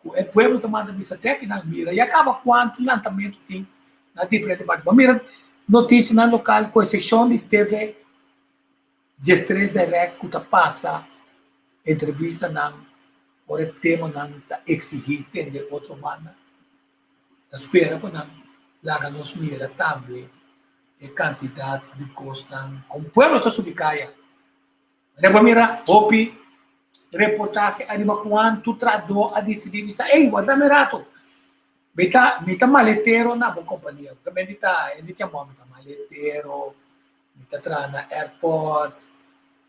ku e pueblo ta manda bisa te akinan mira ya kaba kuantu lantamentu tin na diferente parti. Bo mira notisianan lokal ku eksepshon di TV diestres Direct ku ta pasa entrevistanan ora e temanan ta eksihí tende otro banda. Ta spera ku nan laga nos mira tambe e kantidat di kosnan kon pueblo ta subi kaya. Manera bo mira hopi reportahe ariba kuantu trahadó a disidí bisa, ey, warda mi rato, mi ta mi ta maletero na bo kompania, mi ta hende chamó mi ta maletero, mi ta traha na airport,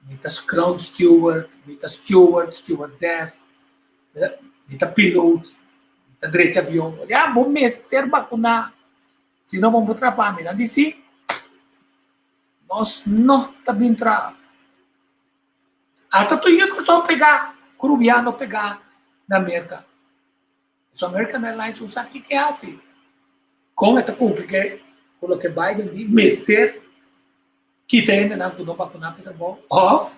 mi ta ground steward, mi ta steward, stewardess, mi ta piloot, mi ta drecha avion. Ya, bo mester bakuná. Si no bo por trapa mi. Nan di si, nos no ta bin traha. Ata tur yu Kòrsou pegá ku rubiano pegá na Merka. So American Airlines un sa kiko e hasi. Kon e ta kumpli ke ku loke Biden di mester kita hendenan ku no bakuná pa trabou òf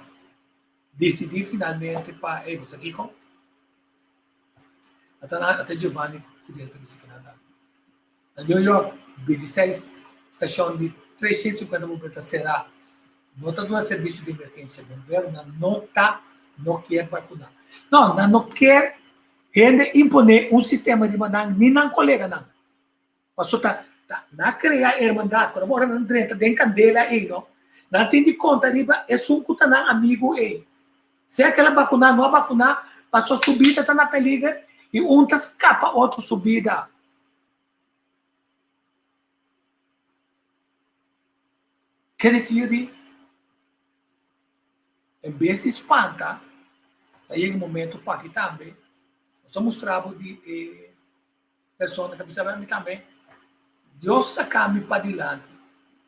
disidí finalmente pa ey bo sa kiko? Ata nan ata Giovanni ku den ta bisa kina tambe. Na New York, 26 stashon di 350 bomber ta será. No ta duna servisio di emergensia. Bomberonan no ta no kier bakuna. No, nan no kier hende imponé un sistema riba nan ni nan koleganan. Pasobra ta ta nan a krea e hermandat, pero ora nan drenta den kandela ei no, nan tin di konta riba esun ku ta nan amigu ei. Sea kel a bakuná no a bakuná, pasobra su bida ta na peliger. I un ta skapa otro su bida. Ke desir di? En bes di spanta, ta yega un momento pa aki tambe nos a mustra bo di e persona ta bisa mi tambe, Dios saka mi padilanti,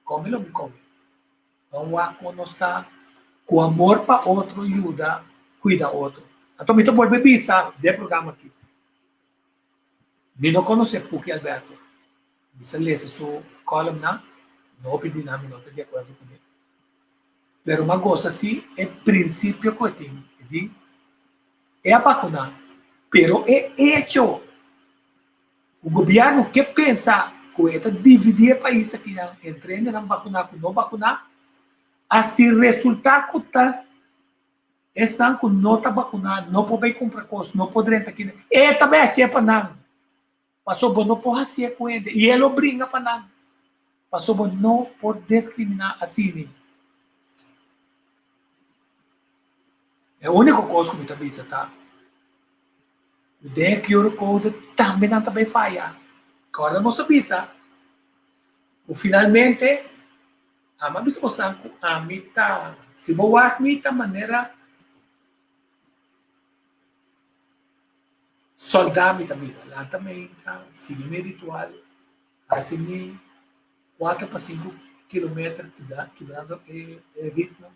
kome lo mi kome. Ban wak kon nos ta ku amor pa otro yuda kuida otro. Anto mi ta bolbe bisa den e programa aki, mi no konosé Puki Alberto, mi sa lesa su columnnan, no hopi di nan mi no ta di akuerdo kuné. Pero m'a gosa si e prinsipio ku e tin, e di e a bakuná, pero e echo ku gobièrnu ke pensa ku e ta dividí e pais akinan entre hendenan bakuná ku no bakuná, a si resultá ku ta esnan ku no ta bakuná no por bai kumpra kos, no por drenta akinan, e ta bai hasié pa nan. Pasobra bo no por hasié ku hende i e lo bringa pa nan. Pasobra bo no por diskriminá asina. E úniko kos ku mi ta bisa ta ku den e QR code tambe nan ta bai faya. Kòrda nos a bisa ku finalmente ami a bisa bosan ku ami ta, si bo wak mi ta manera Soldá mi ta biba, lanta meinta, sigui mi ritual, hasi mi kuater pa sinku kilometer kibrando e ritmo,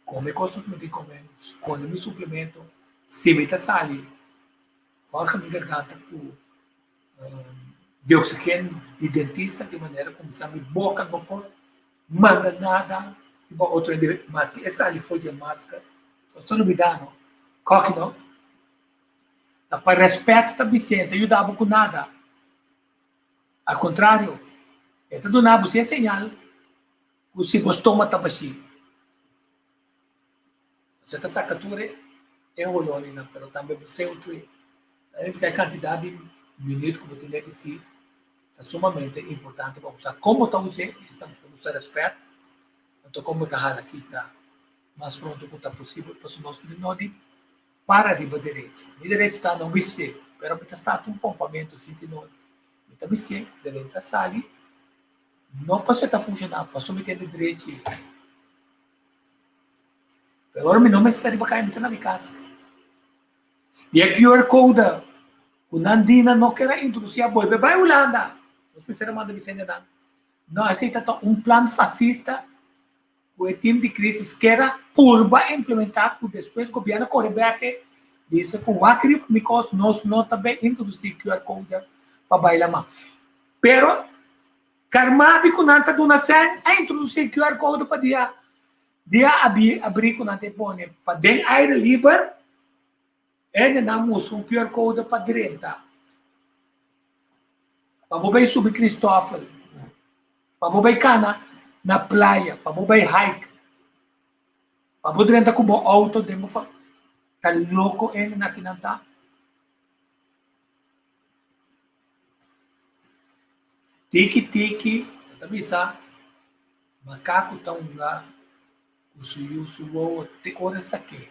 kome kos ku mi tin kome, skonde mi suplemento, si mi ta sali kòrta mi garganta ku dioxigen di dentista di manera ku mi sa mi boka no por manda nada riba otro hende maske e sali for dje masker. Nos ta lubidá no. Kòki no. Ta pa rèspèt ta bis'é, e ta yuda bo ku nada. Al kontrario, e ta duna bo si e señal ku si bo stoma ta bashí. Bo ta saka tur e holóninan, pero tambe bo seu tur. Ta nifiká e kantidat di minüt ku bo tin bisti ta sumamente importante pa bo sa kon bo ta us'é, esta bo ta mustra rèspèt, anto kon bo ta hala kita mas pronto ku ta posibel pasobra nos no di para riba derechi. Mi derechi ta no bistié, pero mi ta start un pompamentu sin tin nodi. Mi ta bistié, derechi ta sali, no pasobra e ta funshoná, pasobra mi tin e derechi. Pero ora mi no mester ta riba kaya, mi ta na mi kas. I e QR code ku nan di nan no kere introdusí a bolbe bai Hulanda. Nos mester a manda bisa nan, no, esei ta ta un plan fasista ku e tim di krisis ker a purba implementá ku despues gobièrnu kore bèk e bisa ku wak riba mi kos nos no ta bai introdusí QR code pa bai laman. Pero Carmabi ku nan ta duna sèn a introdusí QR code pa dia dia abrí ku nan ta pone pa den aire liber hende nan mustra un QR code pa drenta pa bo bai subi Christoffel. Pa bo bai kana na playa, pa bo bai hike, pa bo drenta ku bo outo den bo fa. Ta loko hende na kinan ta. Tiki tiki, bo ta bisa, makaku ta hunga ku su yu su wowo te ora e sak'é.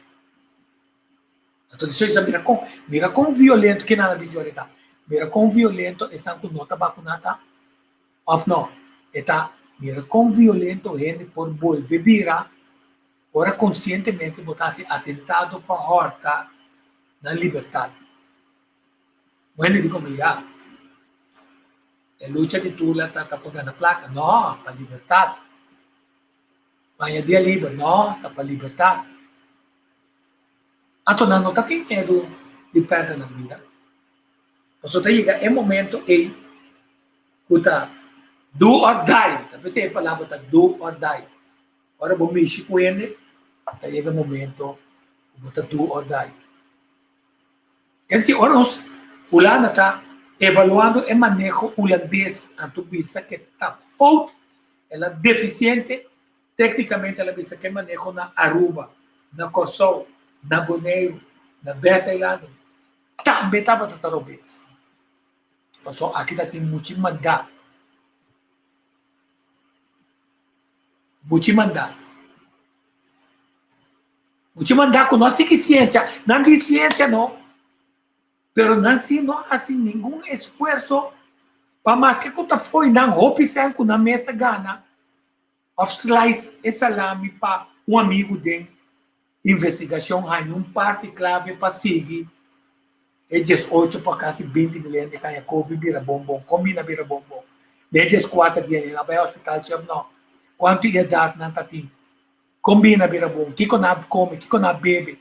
Anto di so mira kon, mira kon violento, kinan a bisa ahorita? Mira kon violento esnan ku no ta bakuná ta. Òf no, e ta mira kon violento hende por bolbe bira ora konsientemente bo ta hasi atentado pa hòrta nan libertat. Un hende di komo, Ya, e lucha di Tula ta pa gana plaka. No, pa libertat. Baña dia liber. No, ta pa libertat. Anto nan no ta tin miedu di pèrdè nan bida. Pasobra ta yega e momento ei ku ta do or die, ta p'esei e palabra ta do or die. Ora bo mishi ku hende, ta yega e momento ku bo ta do or die. Ken si ora nos Hulanda ta evaluando e maneho hulandes, anto bisa ke ta fout, el a defisiente, Téknikamente el a bisa ku e maneho na Aruba, na Kòrsou, na Boneiru, na Bes-eilanden tambe tabata ta robes. Pasobra aki ta tin muchi mandá. Muchi mandá. Muchi mandá ku no a sigui siensia. Nan di siensia no. Pero nan si no a hasi ningun esfuerso pa maske ku ta fo'i nan hopi sèn ku nan mes ta gana òf slice e salami pa un amigu den investigashon haña un parti klave pa sigui e diesocho pa kasi binti mil hende ku haña covid bira bon bon. Kon bini a bira bon bon? Den e dieskuater dia nan a bai hospital si òf no? Kuantu edat nan ta tin? Kon bini a bira bon? Kiko nan a kome? Kiko nan a bebe?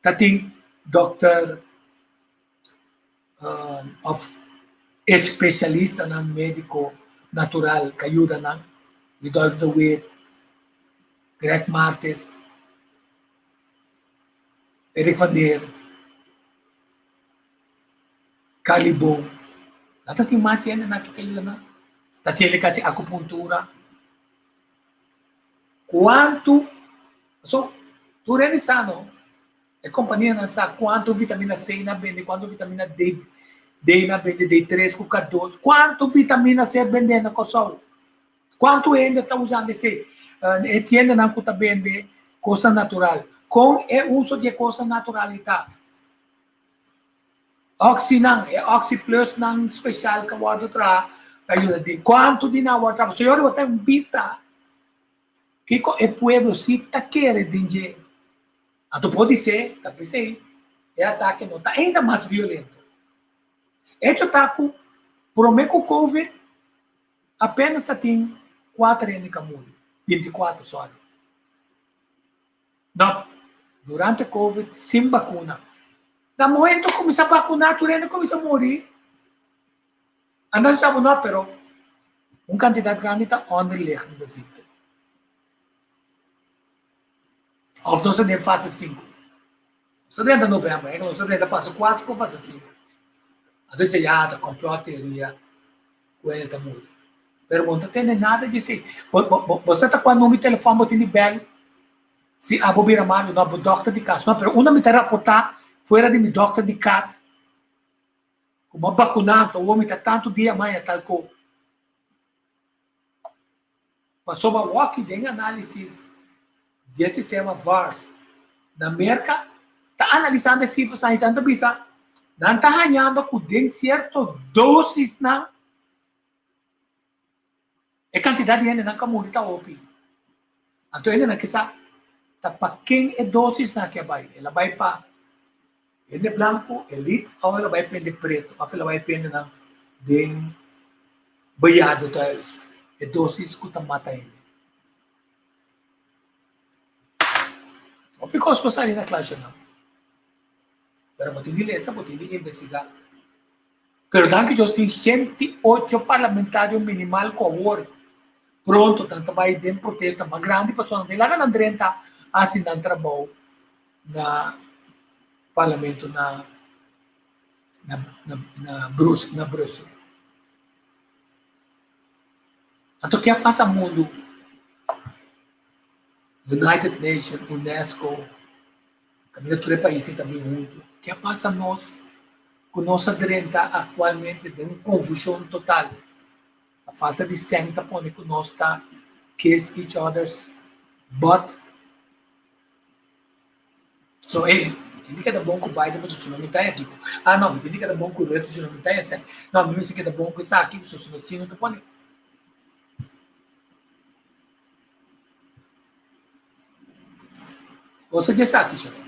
Ta tin dòkter òf espesialistanan médiko natural ka yuda nan, Rudolf de Wit, Greg Martes, Erik van der, Carly Boom. Nan ta tin mas hende nan ki ka yuda nan. Ta tin hende ka hasi akupuntura. Kuantu, so, tur hende sa no, e kompanianan sa kuantu vitamina C nan bende, kuantu vitamina D, D nan bende, D3 ku K2, kuantu vitamina C bende na Kòrsou, kuantu hende ta usando esei, e tiendanan ku ta bende kosnan natural, kon e uso di e kosnan natural ei ta. Oxynan, e Oxy Plusnan special ka wòrdu traha pa yuda di kuantu di nan wòrdu traha. Señor bo ta un bista kiko e pueblo si ta kere den dje. Anto podisé ta p'esei e atake no ta ainda mas violento. Echo ta ku promé ku Covid apenas ta tin kuater hende ka muri, binti kuater sorry. No, durante Covid sin bakuna. Na momento kuminsá bakuná tur hende kuminsá muri. Anda sa bo no, pero un kantidat grandi ta onderliggende ziekte. Of nos ta den fase sinku. Nos ta drenta novèmber, eh, nos ta drenta fase kuater ku fase sinku. Anto esei ya ta complot teoria ku hende ta muri. Pero bo no ta tende nada di esei. Bo, bo, bo, bo sa ta kua number di telefòn bo tin di bèl si abo bira malu? No, bo dòkter di kas. No, pero unda mi ta raportá fuera di mi dòkter di kas ku mi a bakuná anto awor mi ta tantu dia maña tal ko. Pasobra awor ki den análisis di e sistema VARS na Merka ta analisando e sifrasnan i nan ta bisa nan ta hañando ku den sierto dosisnan e kantidat di hendenan ku a muri ta hopi. Anto hendenan ke sa ta pa ken e dosisnan aki a bai. El a bai pa hende blanku, elite, òf el a bai pa hende pretu, òf el a bai pa hendenan den bejaardentehuis, e dosis ku ta mata hende. Hopi kos por sali na klashanan. Pero bo tin di lesa, bo tin di investigá. Pero danki Dios tin 108 parlamentario minimal ku awor pronto nan ta bai den protesta mas grandi pasobra nan ta laga nan drenta hasi nan trabou na parlamento na na na na Brus na Brussel. Anto ke a pasa mundu? United Nation, UNESCO, kaminda tur e paisnan ta bin huntu. Ke a pasa nos ku nos a drenta aktualmente den un konfushon total? A falta di sèn ta pone ku nos ta kiss each other's butt. So ey, mi tin di keda bon ku Biden pasobra su no mi ta aki. Ah no, mi tin di keda bon ku Rutte su no mi ta esei. No, mi mester keda bon ku esaki pasobra su no chino ta pone. Bo sa dje esaki, Sharon?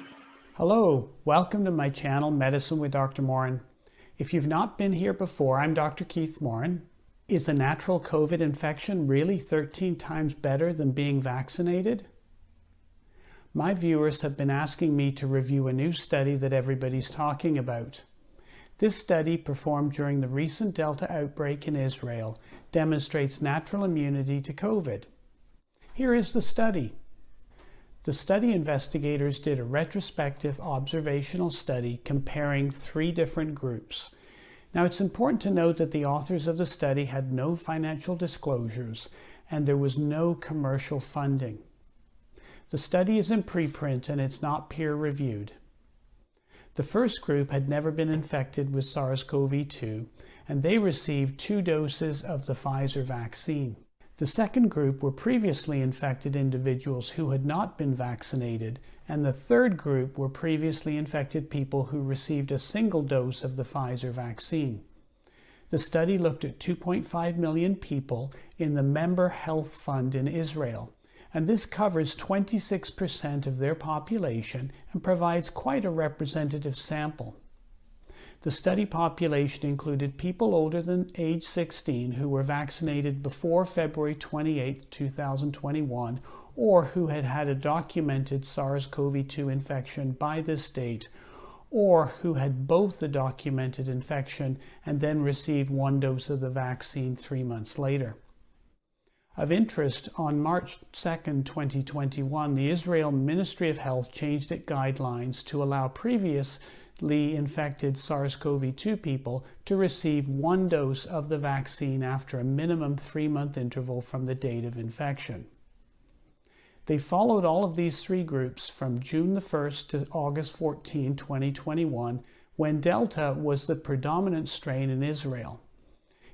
Hello, welcome to my channel Medicine with Dr. Morin. If you've not been here before, I'm Dr. Keith Morin. Is a natural COVID infection really 13 times better than being vaccinated? My viewers have been asking me to review a new study that everybody's talking about. This study, performed during the recent Delta outbreak in Israel, demonstrates natural immunity to COVID. Here is the study. The study investigators did a retrospective observational study comparing three different groups. Now, it's important to note that the authors of the study had no financial disclosures and there was no commercial funding. The study is in preprint and it's not peer reviewed. The first group had never been infected with SARS CoV 2 and they received two doses of the Pfizer vaccine. The second group were previously infected individuals who had not been vaccinated, and the third group were previously infected people who received a single dose of the Pfizer vaccine. The study looked at 2.5 million people in the Member Health Fund in Israel, and this covers 26% of their population and provides quite a representative sample. The study population included people older than age 16 who were vaccinated before February 28, 2021, or who had had a documented SARS-CoV-2 infection by this date, or who had both the documented infection and then received one dose of the vaccine 3 months later. Of interest, on March 2nd, 2021, the Israel Ministry of Health changed its guidelines to allow previously infected SARS-CoV-2 people to receive one dose of the vaccine after a minimum 3-month interval from the date of infection. They followed all of these three groups from June the 1st to August 14, 2021, when Delta was the predominant strain in Israel.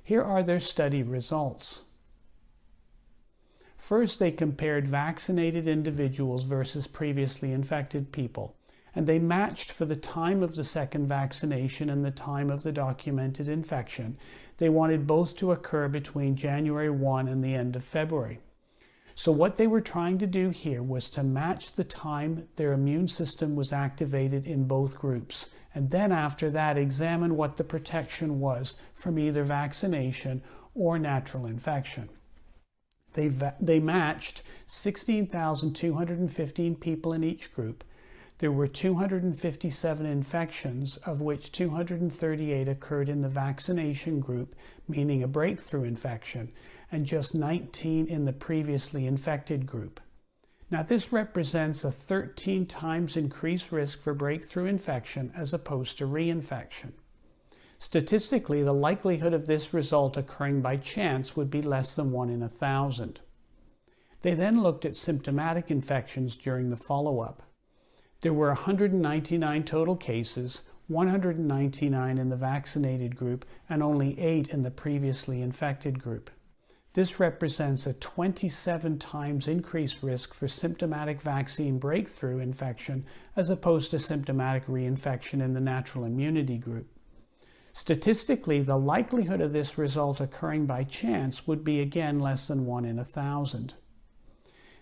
Here are their study results. First, they compared vaccinated individuals versus previously infected people, and they matched for the time of the second vaccination and the time of the documented infection. They wanted both to occur between January 1 and the end of February. So what they were trying to do here was to match the time their immune system was activated in both groups. And then after that, examine what the protection was from either vaccination or natural infection. They matched 16,215 people in each group. There were 257 infections, of which 238 occurred in the vaccination group, meaning a breakthrough infection, and just 19 in the previously infected group. Now, this represents a 13 times increased risk for breakthrough infection as opposed to reinfection. Statistically, the likelihood of this result occurring by chance would be less than 1 in 1,000. They then looked at symptomatic infections during the follow-up. There were 199 total cases, 199 in the vaccinated group, and only 8 in the previously infected group. This represents a 27 times increased risk for symptomatic vaccine breakthrough infection as opposed to symptomatic reinfection in the natural immunity group. Statistically, the likelihood of this result occurring by chance would be again less than 1 in 1,000.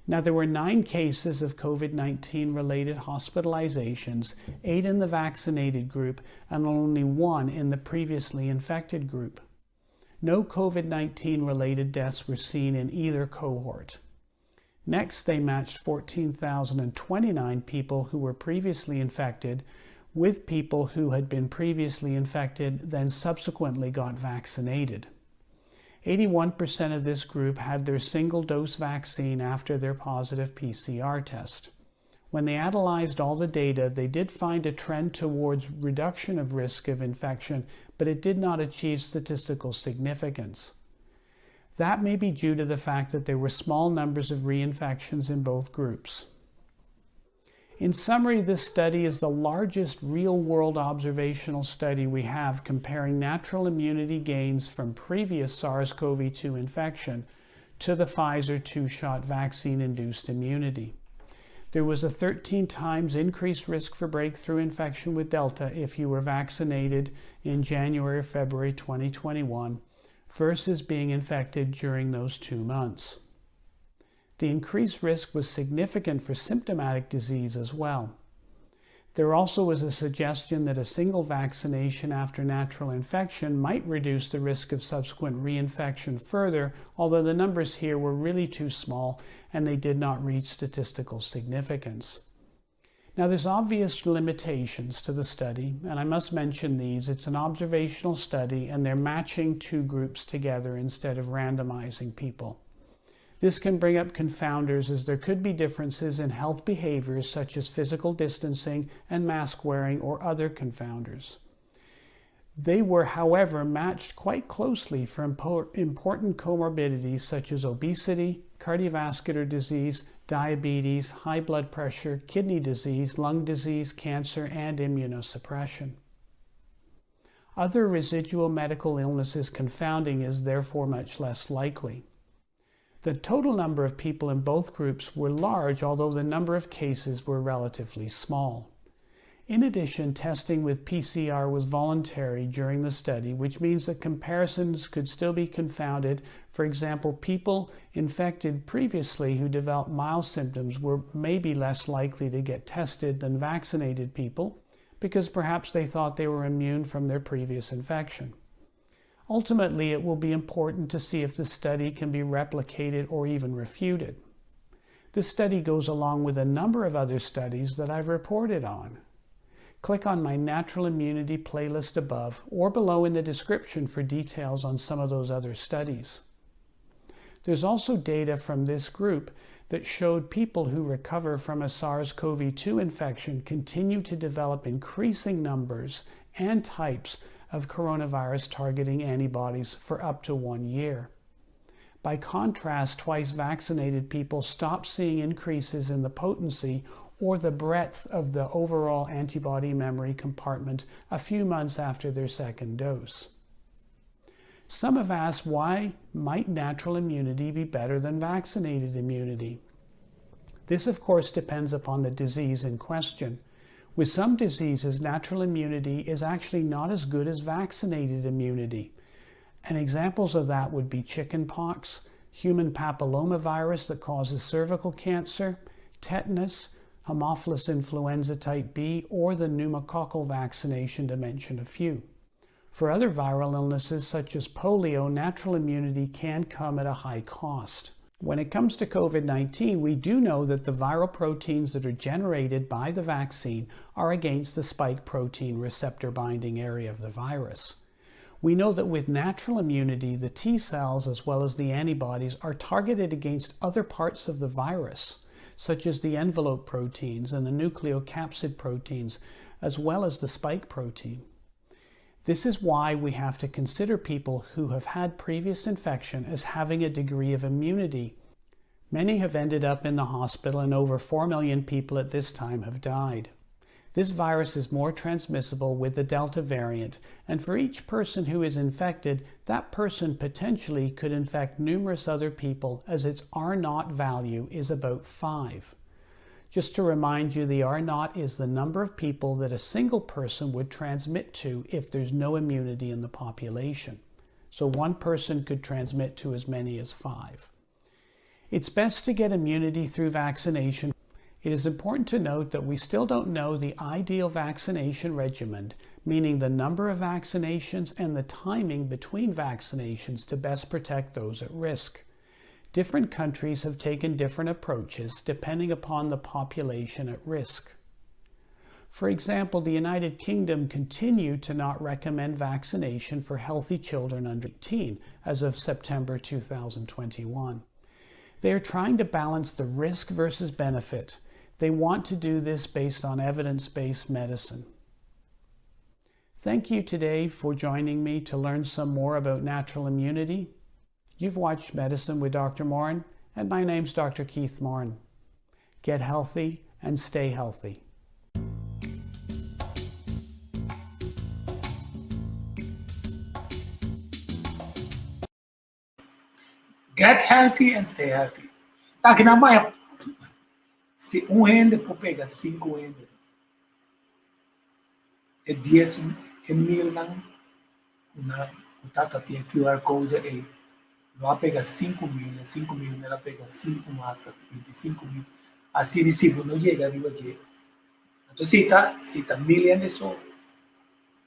Now, there were 9 cases of COVID-19 related hospitalizations, 8 in the vaccinated group, and only 1 in the previously infected group. No COVID-19 related deaths were seen in either cohort. Next, they matched 14,029 people who were previously infected with people who had been previously infected, then subsequently got vaccinated. 81% of this group had their single dose vaccine after their positive PCR test. When they analyzed all the data, they did find a trend towards reduction of risk of infection, but it did not achieve statistical significance. That may be due to the fact that there were small numbers of reinfections in both groups. In summary, this study is the largest real-world observational study we have comparing natural immunity gains from previous SARS-CoV-2 infection to the Pfizer 2-shot vaccine-induced immunity. There was a 13 times increased risk for breakthrough infection with Delta if you were vaccinated in January or February 2021 versus being infected during those 2 months. The increased risk was significant for symptomatic disease as well. There also was a suggestion that a single vaccination after natural infection might reduce the risk of subsequent reinfection further, although the numbers here were really too small and they did not reach statistical significance. Now, there's obvious limitations to the study, and I must mention these. It's an observational study, and they're matching two groups together instead of randomizing people. This can bring up confounders, as there could be differences in health behaviors such as physical distancing and mask wearing or other confounders. They were, however, matched quite closely for important comorbidities such as obesity, cardiovascular disease, diabetes, high blood pressure, kidney disease, lung disease, cancer, and immunosuppression. Other residual medical illnesses confounding is therefore much less likely. The total number of people in both groups were large, although the number of cases were relatively small. In addition, testing with PCR was voluntary during the study, which means that comparisons could still be confounded. For example, people infected previously who developed mild symptoms were maybe less likely to get tested than vaccinated people because perhaps they thought they were immune from their previous infection. Ultimately, it will be important to see if the study can be replicated or even refuted. This study goes along with a number of other studies that I've reported on. Click on my Natural Immunity playlist above or below in the description for details on some of those other studies. There's also data from this group that showed people who recover from a SARS-CoV-2 infection continue to develop increasing numbers and types of coronavirus targeting antibodies for up to 1 year. By contrast, twice vaccinated people stop seeing increases in the potency or the breadth of the overall antibody memory compartment a few months after their second dose. Some have asked, why might natural immunity be better than vaccinated immunity? This, of course, depends upon the disease in question. With some diseases, natural immunity is actually not as good as vaccinated immunity. And examples of that would be chickenpox, human papillomavirus that causes cervical cancer, tetanus, Haemophilus influenza type B, or the pneumococcal vaccination, to mention a few. For other viral illnesses such as polio, natural immunity can come at a high cost. When it comes to COVID-19, we do know that the viral proteins that are generated by the vaccine are against the spike protein receptor binding area of the virus. We know that with natural immunity, the T cells as well as the antibodies are targeted against other parts of the virus, such as the envelope proteins and the nucleocapsid proteins, as well as the spike protein. This is why we have to consider people who have had previous infection as having a degree of immunity. Many have ended up in the hospital, and over 4 million people at this time have died. This virus is more transmissible with the Delta variant, and for each person who is infected, that person potentially could infect numerous other people, as its R0 value is about 5. Just to remind you, the R0 is the number of people that a single person would transmit to if there's no immunity in the population. So one person could transmit to as many as 5. It's best to get immunity through vaccination. It is important to note that we still don't know the ideal vaccination regimen, meaning the number of vaccinations and the timing between vaccinations to best protect those at risk. Different countries have taken different approaches depending upon the population at risk. For example, the United Kingdom continued to not recommend vaccination for healthy children under 18 as of September 2021. They are trying to balance the risk versus benefit. They want to do this based on evidence-based medicine. Thank you today for joining me to learn some more about natural immunity. You've watched Medicine with Dr. Morin, and my name's Dr. Keith Morin. Get healthy and stay healthy. Get healthy and stay healthy. Aki na maya, si un hende por pega cinco hende, e dies, e milnan ku nan ku tata tin e QR code ei, lo a pega 5000, e 5000 mel a pega cinco mas ta 25000, asina si bo no yega riba dje. Anto si ta si ta mil hende so,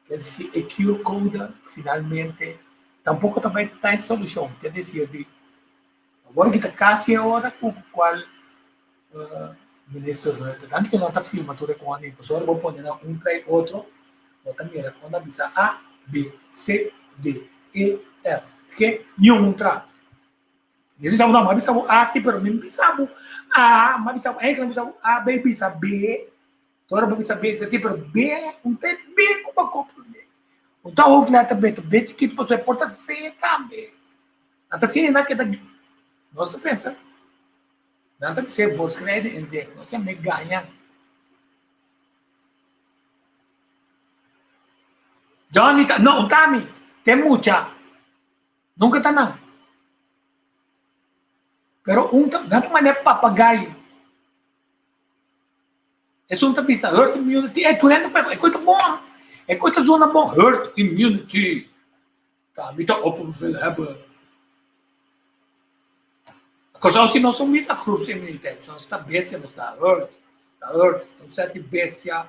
ker si e QR code finalmente tampoco ta bai ta e solushon, ker desir di awor ki ta kasi e ora ku kual Minister Rutte, tantu ku nan ta firma tur e kos ei, pasobra bo pone nan un tras otro, bo ta mira kon nan bisa A, B, C, D, E, F, G, niun un tra. Yesus bisa bo, no, mi a bisa bo A si, pero mi no bisa bo A, mi a bisa bo, eigenlijk mi a bisa bo A, B, bisa B, tur ora bo bisa B, si, pero B, un ta e B ku bo a komprendé. Un ta hoofdletter B, ta B chikitu, pasobra e por ta C tambe. Nan ta siña nan keda, nos ta pensa. Nan ta bis'é voorschrijden inzicht. Nos a me gaña. Johnny ta, no, un ta mi. Te mucha. Nunca ta nan. Pero un ta, nan ta manera papagai. Esun ta bisa herd immunity, e tur hende pa e kos ta bon, e kos ta zona bon, herd immunity. Ta mi ta opperbevel hebben. Kòrsou si nos no misa groepsimmuniteit, nos ta bestia, nos ta herd, ta herd, un sèt di bestia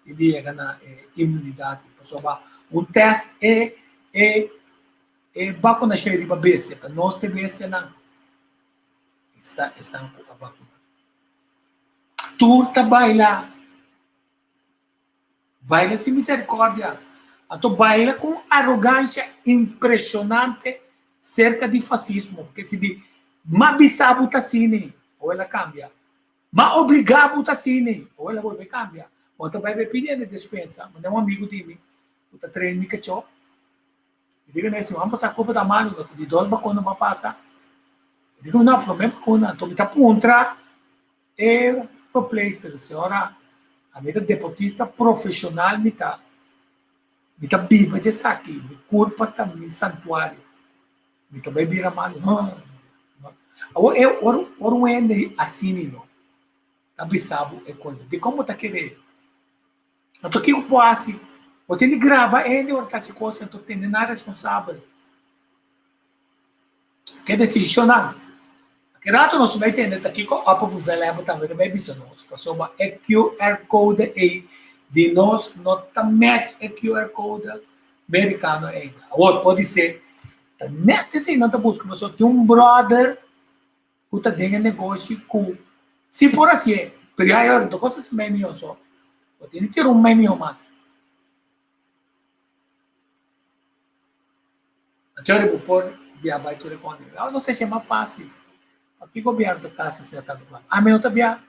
i di yega na e immunidat. Pasobra un tèst e e e bakunashon riba bestia, ta nos ta e bestianan esta esnan ku a bakuna. Tur ta baila. Baila sin misericordia. Anto baila cu un arogancia impresionante cerca di fascismo. Ke si di, Ma bisa bo ta asina, o el a cambia. Ma obliga bo ta asina, o el a bolbe cambia. Bo ta bai bay pidi hende despensa. Manda un amigo di mi cu ta train mi cachó. Mi diga mi, si bo a pasa culpa ta malo, no ta di dos bacuna bo a pasa. Mi diga, no, prome bacuna. Anto mi ta puntra. E verpleegster, señora, ami ta deportista profesional mi ta. Mi ta biba dje esaki, mi curpa ta mi santuario. Mi ta bay bira malo? No, no, no. Awor e ora ora un hende asina no ta bisa bo e cosa, dikon bo ta kere? Anto kiko por hasi? Bo tin di graba e hende ora ta hasi cosa, anto tene nan responsabel. Ke desishonnan? Aki rato nos bai tende ta kiko Upper Vuvelhebber tambe ta bai bisa nos, pasobra e QR code ei di nos no ta match e QR code merikano ainda. Awor, podisé ta nèt esei nan ta buska, pasobra tin un bròder ku ta den e negoshi ku si por hasié, pero ya e no ta kosta mei mion so, bo tin di tira un mei mion mas. Anto bo por bia bai tur e kònde. Awe no se mas fásil. Paki gobièrnu ta gasta asina tantu plaka? Ami no ta bia.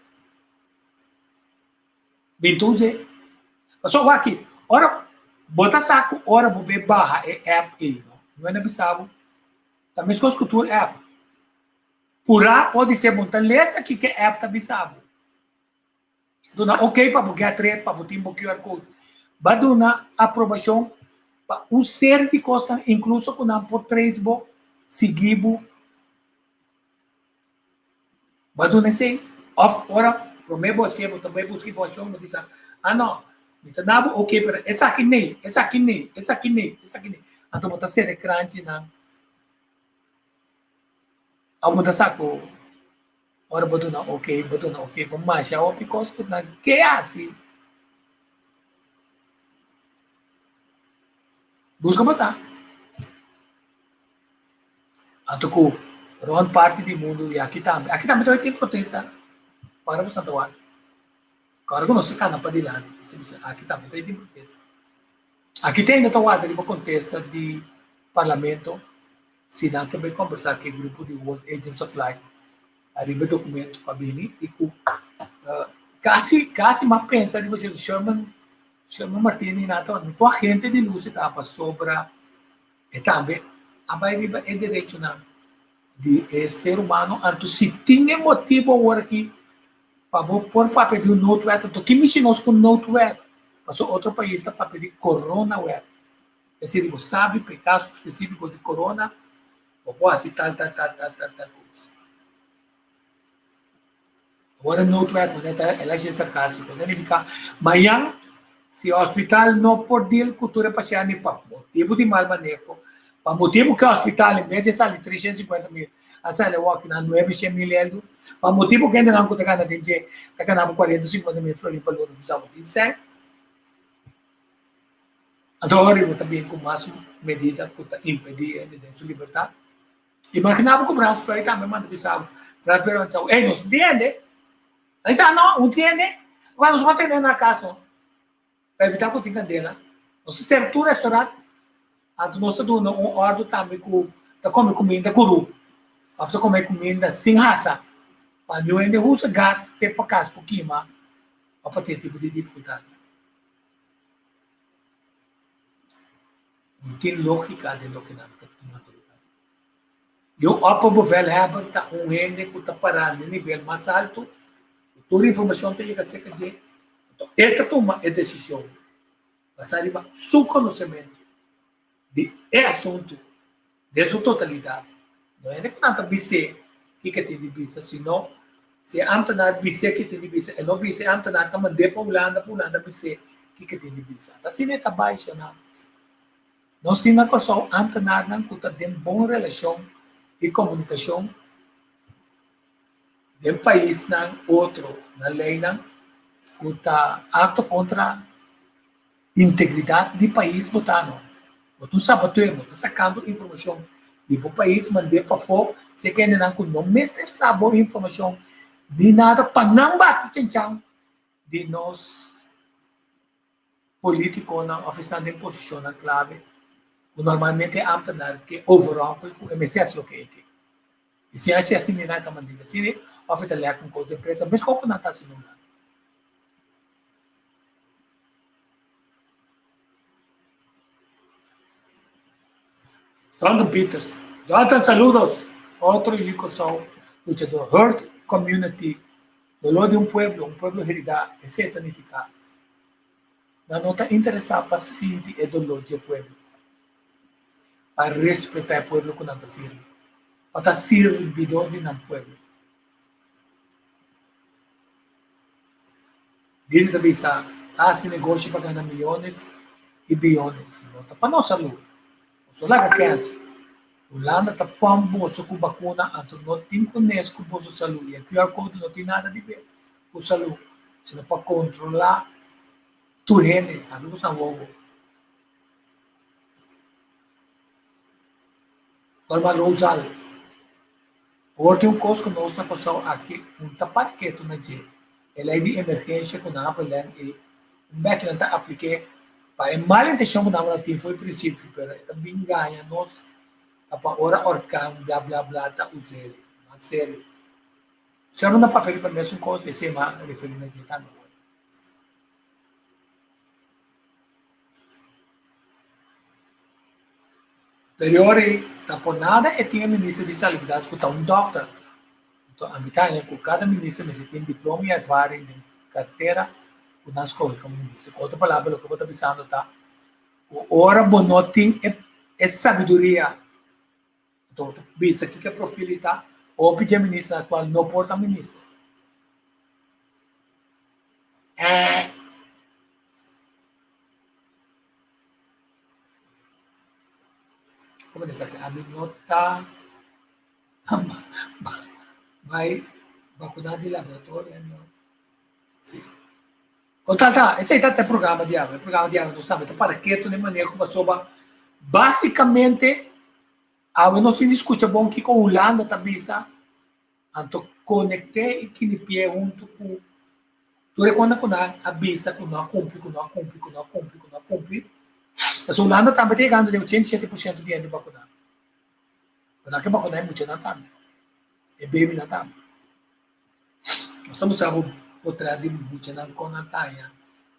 Bin ta us'é. Pasobra wak aki, ora bo ta sa ku ora bo bai baha e app ei no, mi wende bisa bo, ta meskos ku tur app. Purá por di ser bo no ta lesa kiko e app ta bisa bo. Duna ok pa bo get red, pa bo tin bo QR code. Ba duna aprobacion pa un serie di cosnan, incluso cu nan por trace bo, sigui bo. Ba duna esey. Of ora prome bo hacié bo ta bay busca informacion, bo bisa, ah no, mi ta na bo ok, pero esaki nee, esaki nee, esaki nee, esaki nee. Anto bo ta cera e kranchinan. Of bo ta sa cu Ora bo duna ok, bo duna ok pa masha hopi kos ku nan ke hasi. Buska pa sa. Anto ku rònt parti di mundu i aki tambe. Aki tambe tawata tin protesta. Ora ku Santa Juan. Ora ku nos ta kana padilanti, nos ta bisa aki tambe tawata tin protesta. Aki te ainda ta warda riba kontesta di parlamento. Si nan ta bai kombersá ku e grupo di World Agents of Light ariba e dokumento ku a bini i ku kasi kasi m'a pensa riba esei Sherman Sherman Martini nan ta tur agente di Lucy ta pasobra e tambe a bai riba e derechonan di e ser humano anto si tin e motibu awor aki pa bo por papia di un noodwet anto ki mishi nos ku noodwet pasobra otro pais ta papia di coronawet. Esei bo sabi pa e kaso spesífiko di korona, bo por hasi tal, tal, tal, tal, tal, tal kos. Awor e noodwet manera ta el a hasi sarkástiko. Ta nifiká mañan si hospital no por deal ku tur e pashènt pa motibu di mal maneho, pa motibu ku e hospital en bes di sali 350 mil a sali awor aki na 900 mil eldo, pa motibu ku hendenan ku ta gana den dje ta gana bo 40, 50 mil florin pa luna, bo sa bo tin sèn. Anto ora bo ta bin ku mas medida ku ta impedí hende den su libertat. Imaginá bo ku Brad Spruit tambe manda bisa bo, Brad Pitt manda bisa bo, ey nos no tin hende. Nan bisa, no, un tin hende. Ora nos no tene na kas no, pa evitá ku tin kandela. Nos ta sera tur restaurant, anto nos ta duna un òrdu tambe ku ta kome kuminda kurú, òf ta kome kuminda sin hasa, pa niun hende usa gas te pa kas por kima òf pa tin e tipo di difikultat. No tin lógika den loke nan ta tumando lugar. E un opperbevelhebber ta un hende ku ta pará na nivel mas altu, ku tur informashon ta yega serka dje, anto e ta tuma e desishon basá riba su konosementu di e asuntu den su totalidat. No hende ku nan ta bis'é. kiko e tin di bisa, sino si e ámtenar bis'é kiko e tin di bisa, e no bisa, e ámtenar ta mand'é pa Hulanda pa Hulanda bis'é kiko e tin di bisa. Ta asina e ta bai shona. Nos tin na Kòrsou ámtenarnan ku ta den bon relashon i komunikashon den paisnan otro na leinan ku ta akto kontra integridat di pais bo ta no. Bo ta un saboteur, bo ta sakando informashon di bo pais mand'é pafó si e kendenan ku no mester sa bo informashon ni nada pa nan bati chanchan di nos politikonan òf esnan den posishonnan klave ku normalmente e ámtenar ke overrompel ku e mester hasi loke e ke. I si hasi asina nan ta manda asina òf e ta lèk un kos di empresa meskos ku nan ta hasi na Hulanda. Jonathan Peters, Jonathan saludos! Otro yu Kòrsou luchador Hurt Community Dolor di un pueblo, un pueblo heridá, esei ta nifiká. Nan no ta interesá pa sinti e doló dje pueblo, pa respetá e pueblo ku nan ta sirbi, pa ta sirbidó di nan pueblo. Biblia ta bisa, Ta hasi negoshi pa gana miyones i biyones, no ta pa nos salú. Boso laga kèns. Hulanda ta pòmp boso ku bakuna anto no tin kunes ku boso salú i e QR code no tin nada di ber ku salú sino pa kontrolá tur hende. Habri ku san wowo. Norma Rosal, Awor tin un kos ku nos na Kòrsou aki un ta parti ketu na dje, e lei di emergensia ku nan a verlèn ei un bèki nan ta aplik'é pa e mal intenshon ku nan a tin for di prinsipio pero e ta bin gaña nos ta pa ora orkan bla bla bla ta us'é mas serio. Sherman ta papia riba mesun kos i esei m'a referí na dje tambe awor. Periori ta por nada e tin e minister di Salubridad cu ta un dokter. Anto ami ta haña cu cada minister mester tin diploma y ervaring den cartera cu nan scoge como minister. Cu otro palabra loke bo ta bisando ta cu ora bo no tin e sabiduria anto bo ta bisa kiko e profil ta hopi dje ministernan actual no por ta minister. Eh. Como esaki ami no ta bai vacuna di laboratorio no. Si. Con tal ta, esei ta e programa di awe. E programa di awe nos tambe ta para ketu den maneho pasobra basicamente awe nos tin di scucha bon kico Hulanda ta bisa. Anto konekt'é i kinipié huntu ku tur e konda ku nan a bisa ku no a kumpli, ku no a kumpli, ku no a kumpli, ku no a kumpli. Pasobra Hulanda tambe ta yegando den 87 por shento di hende bakuná. Pero nan ke bakuná e muchanan tambe, e bebinan tambe. Nos ta mustra bo potrèt di muchanan kon nan ta haña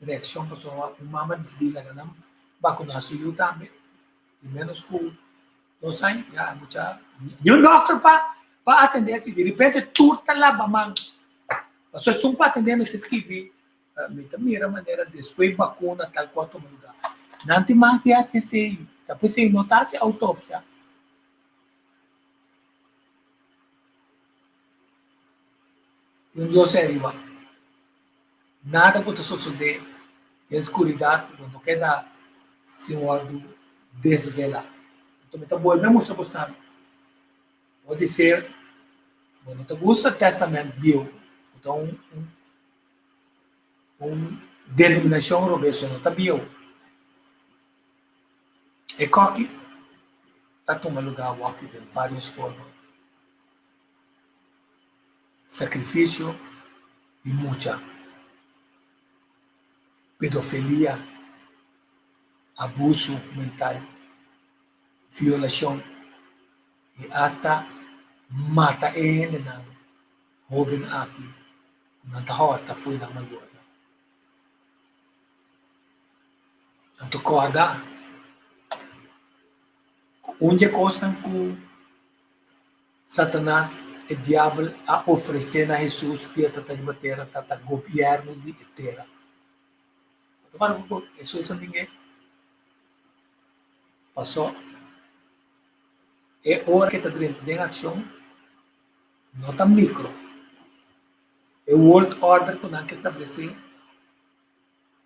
reakshon pasobra un mama disidí laga nan bakuná su yu tambe di ménos ku Nos aña ya mucha ni un dokter pa pa atende asi di repente tur ta laba man pasobra esun pa atende mester skibi mi ta mira manera despues bakuna tal kua tuma luga nan tin mas di hasi esei ta pesei no ta hasi autopsia. Un Dios ariba nada ku ta sosode den skuridat lo no keda sin wòrdu desvelá. Anto mi ta bolbe mustra bosnan, bo di ser bo no ta gusta Tèstamènt Bieu, ku ta un un denominashon robes, no ta bieu. E kòki ta tuma lugá awòki den vários forma. Sakrifisio di mucha, pedofilia, abusu mental, violashon i asta mata e hendenan hóben aki ku nan ta hòrta fo'i nan mayornan. Anto kòrda ku un di e kosnan ku Satanas, e diabel, a ofresé na Hesus di e ta ta riba tera ta ta gobièrnu di e tera. Bo ta para ku Hesus a ning'é? Pasó e ora ku e ta drenta den akshon, No ta micro. E world order ku nan ke establesé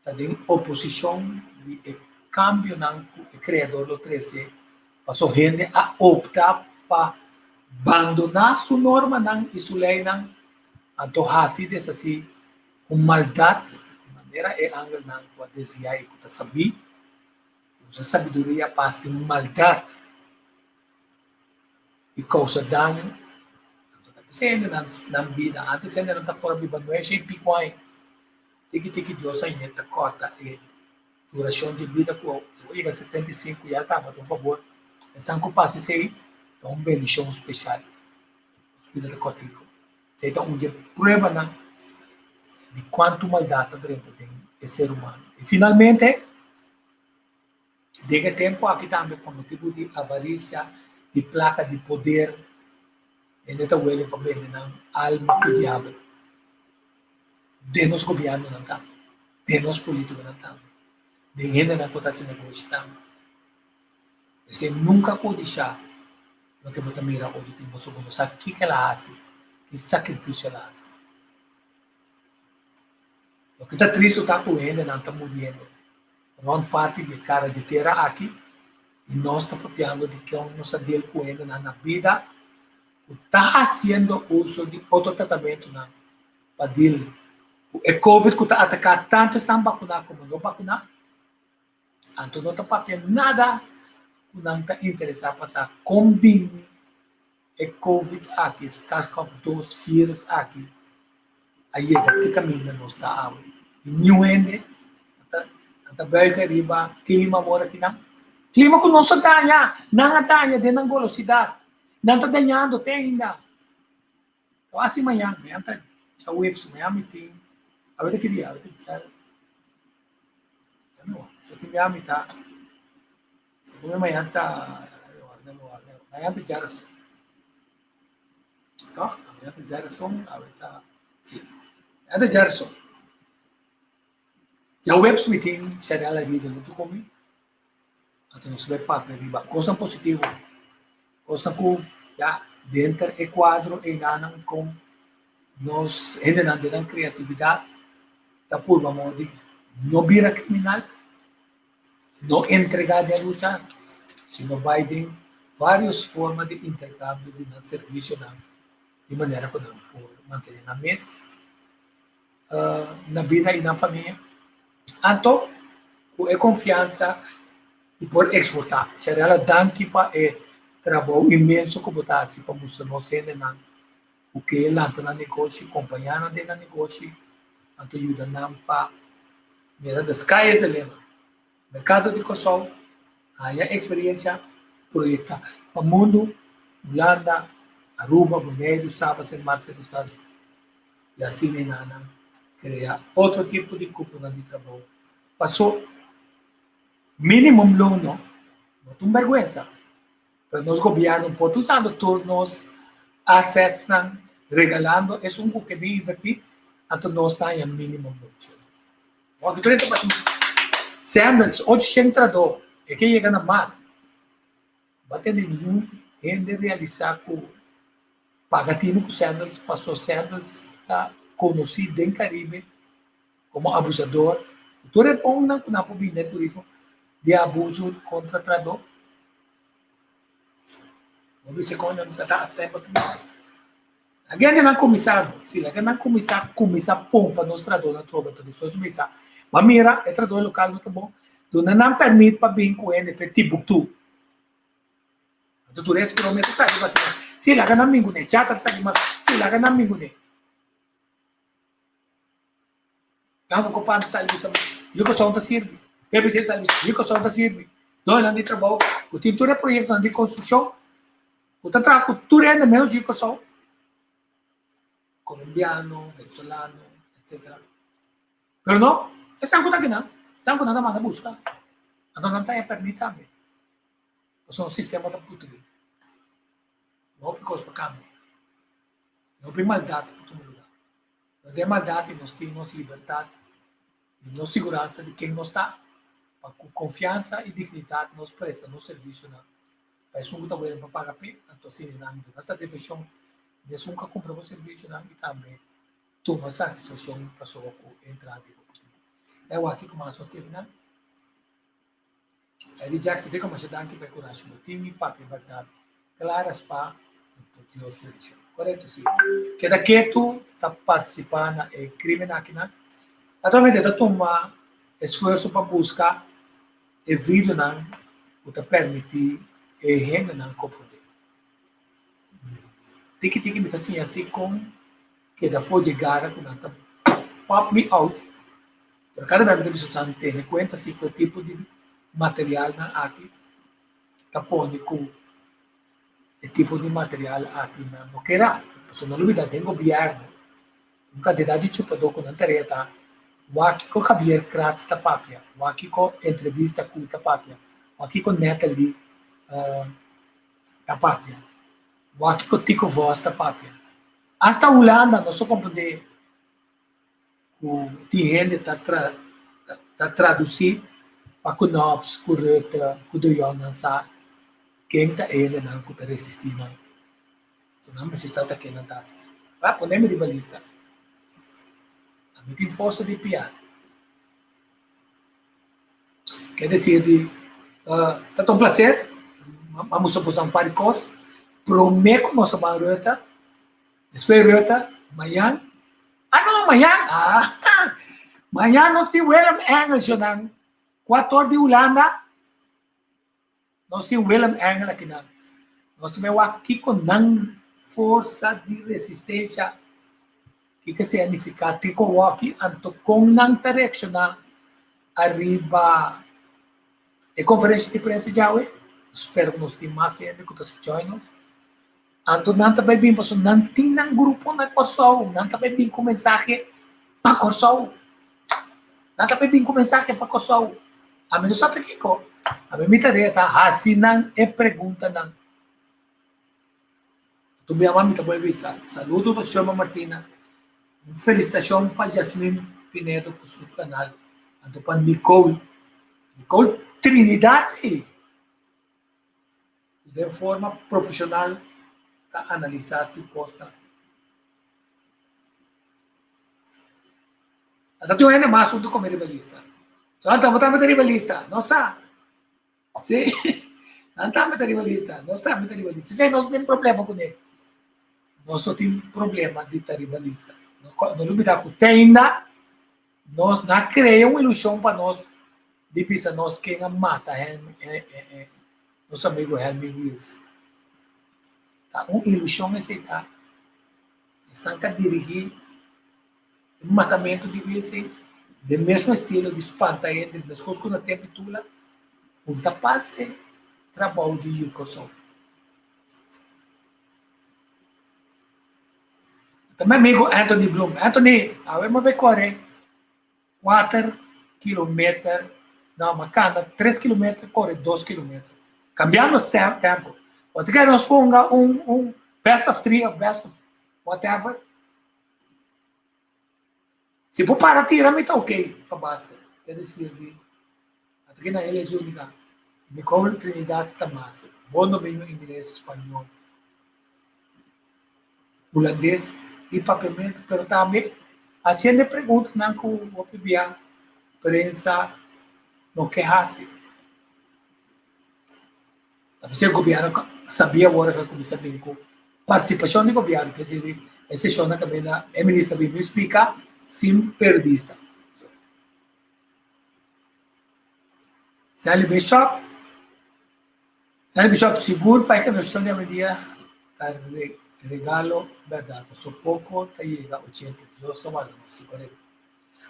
ta den oposishon di e kambionan ku e Kreador lo trese paso hende a opta pa bandoná su normanan i su leinan anto hasi deshasí ku maldat manera e angelnan ku a desviá i ku ta sabí usa sabiduria pa hasi maldat i kousa daño. Anto ta p'esei hende nan nan bida. Antes hende nan ta por a biba nuesha i pico aña. Tiki tiki Dios a yeta kòrta e durashon di bida ku si bo yega 75 ya tabata un fabor. Esnan ku pasa esei ta un bendishon speshal. Nos bida ta kòrtiku. Esei ta un di e pruebanan di kuantu maldat ta drenta den e ser humano. I finalmente. Den e tempu aki tambe pa motibu di avarisia, di plaka, di poder, hende ta wele pa bende nan alma ku diabel. Den nos gobièrnunan tambe, den nos polítikonan tambe, den hendenan ku ta hasi negoshi tambe. Esei nunka kodishá loke bo ta mira otro tin pasobra bo no sa kiko el a hasi, ki sakrifisio el a hasi. Loke ta tristu ta ku hendenan ta muriendo rònt parti di e kara di tera aki i nos ta papiando di kon nos a deal ku hendenan na bida ku ta hasiendo uso di otro tratamentunan pa deal ku e covid ku ta ataká tantu esnan bakuná komo no bakuná. Anto no ta papia nada ku nan ta interesá pa sa kon bini e covid aki, SARS-CoV-2 virus aki a yega te kaminda nos ta awe. I niun hende a ta buig ariba klima awor akinan. Klima ku nos a daña, nan a daña den nan golosidat, nan ta dañando te ainda. Awor mañan, mañan ta djaweps, mañan mi tin, awe ta ki dia? Awe ta dja, no, so tin bia mi ta. Segun mañan ta mañan ta djarason. Toch? Mañan ta djarason, awe ta sí. Mañan ta djarason. Djaweps mi tin Sharella Riedel huntu ku mi. Anto nos bai papia riba kosnan positivo, kosnan ku ya denter e kuadro einanan kon nos hendenan den nan kreatividat ta purba modo di no bira kriminal. No entregá den lucha, sino bai den vários forma di interkambio di nan servisionan di manera ku nan por mantené nan mes na bida i nan famia. Anto, ku e konfiansa di por eksportá. Sharela, danki pa e trabou inmenso ku bo ta hasi pa mustra nos hendenan ku ke lanta nan negoshi, kompañá nan den nan negoshi, anto yuda nan pa Mira the sky is the limit. Merkado di Kòrsou haña eksperiencia proyektá pa mundu, Hulanda, Aruba, Boneiru, Saba, Sint Maarten, Sint Eustatius i asina i nan krea otro tipo di kuponan di trabou. Paso minimum loon no no ta un bèrgwensa, pero nos gobièrnu por ta usando tur nos assetsnan regalando esun ku ke bin invertí anto nos ta haña minimum loon. Bo ki trenta pa Sandals, 800 trahadó, e ke yega na mas. Bo a tende niun hende realisá ku paga tinu ku Sandals paso Sandals ta konosí den Karibe komo abusador. Tur e ponnan ku nan por bini den turismo di abuso kontra trahadó. Bo bisa kon nan sa ta tempo. Laga nan kuminsá, si laga nan kuminsá kuminsá pompa nos trahadónan atrobe, anto despues nos bisa, Bo mira, e trahadó lokal no ta bon, duna nan pèrmit pa bin ku hende fe Timbuktu. Anto tur es promé ta sali pa tera. Si laga nan bin kuné, chata ta sali mas, si laga nan bin kuné. Nan fo kopan ta sali bisa, Yu kosou ta sirbi. PBC sali bisa, Yu kosou ta sirbi. Doñonan di trabou ku tin tur e proyektonan di konstrukshon, Bo ta traha ku tur hende menos di Kòrsou, kolombiano, venezolano, etsetera. Pero no, esnan ku ta akinan, esnan ku nan ta manda buska, anto nan ta e pèrmit tambe. Pasobra nos sistema ta putri. Hopi kos pa kambia. Hopi maldat ta tuma lugá. Pero den maldat nos tin nos libertat i nos siguransa di ken nos ta, pa ku konfiansa i dignidat nos presta nos servisionan pa esun ku ta weren pa paga p'e, anto asina nan duna satisfakshon. Esun ku a kumpra bo servisionan i tambe tuma satisfakshon pasobra ku e entrada di bo pidi. E awaki ku mas nos terminá. Eddie Jackson di masha danki pa e kurashi bo tin i papia bèrdat kla raspá ku Dios bendishon. Korekto si. Keda ketu ta partisipá na e krimen akinan. Naturalmente ta tuma esfuerso pa buska e videonan ku ta permití e hendenan komprondé. Tiki tiki mi ta siña si kon keda for dje gara ku nan ta pop mi out. Pero kada bes mi ta bisa boso tene kuenta si ku e tipo di materialnan aki ta pone ku e tipo di material aki nan no kera. Pasobra no lubida den gobièrnu un kantidat di chupadó ku nan tarea ta wak kiko Javier Kratz ta papia, wak kiko entrevista ku ta papia, wak kiko Natalie ta papia. Wak kiko Tico Vos ta papia. Asta Hulanda nos a komprendé ku tin hende ta tra ta tradusí pa ku Knops, ku Rutte, ku De Jong nan sa ken ta e hendenan ku ta resistí nan. So nan mester sa ta ken nan ta hasi. Ba pone mi riba lista. Ami tin forsa di piar. Ke desir di ta ta un plaser a mustra boso un par di kos. Promé ku nos a ban Rutte, despues Rutte, mañan, ah no mañan, ah mañan nos tin Willem Engel shownan, kuator di Hulanda, nos tin Willem Engel akinan. Nos ta bai wak kiko nan forsa di resistensha Kiko significa Tico Walkie anto con nan ta reacciona ariba e conferencia di prensa djawe? Nos spera cu nos tin mas hende cu ta join nos. Anto nan ta bay bin pasobra nan tin nan grupo na Corsou, nan ta bay bin cu mensahe pa Corsou. Nan ta bay bin cu mensahe pa Corsou. Ami no sa ta kiko. Ami mi tarea ta haci nan e preguntanan. Tu mi ama mi ta bolbe bisa saludo pa Sherman Martina, un felicitacion pa Jasmine Pinedo cu su canal, anto pa Nicole, Nicole Trinidad si, cu den forma profesional ta analisa tur cosnan. Ata tin un hende mas hunto cu mi riba lista. So anta bo tambe ta riba lista, no sa. Sí, nan tambe ta riba lista, nos tambe ta riba lista. Esei nos no tin problema kuné. Nos no tin problema di ta riba lista. No lubida ku te ainda nos no a krea un ilushon pa nos di bisa nos ken a mata nos amigu Helmin Wiels. Ta un ilushon esei ta. Esnan ka dirigí e matamentu di Wiels ei den mesmo estilo di spanta hende meskos ku na tempu di Tula, un ta parse trabou di yu Kòrsou. Ta mi amigu Anthony Bloom. Anthony, awe mi a bai kore kuater kilometer, no, mi a kanda tres kilometer, kore dos kilometer. Kambiando tempo. Bo ta kere nos ponga un un best of three of best of whatever? Si bo para tira mi ta ok pa basket. Ke desir di Atrina el es unica. Nicole Trinidad ta master. Bon dominio ingles, spañol, hulandes y papiamento, pero tambe haciendo e preguntanan cu hopi bia prensa no ke haci. Ta bisa e gobierno sabia awor a cuminsa bin cu participacion di gobierno, ke esei e sesionnan caminda e minister a bin bin splica sin periodista. Stanley Bishop Stanley Bishop sigur pa e generashon di awendia ta regalo bèrdat pasobra poko ta yega ochenta Dios ta warda nos si korekto.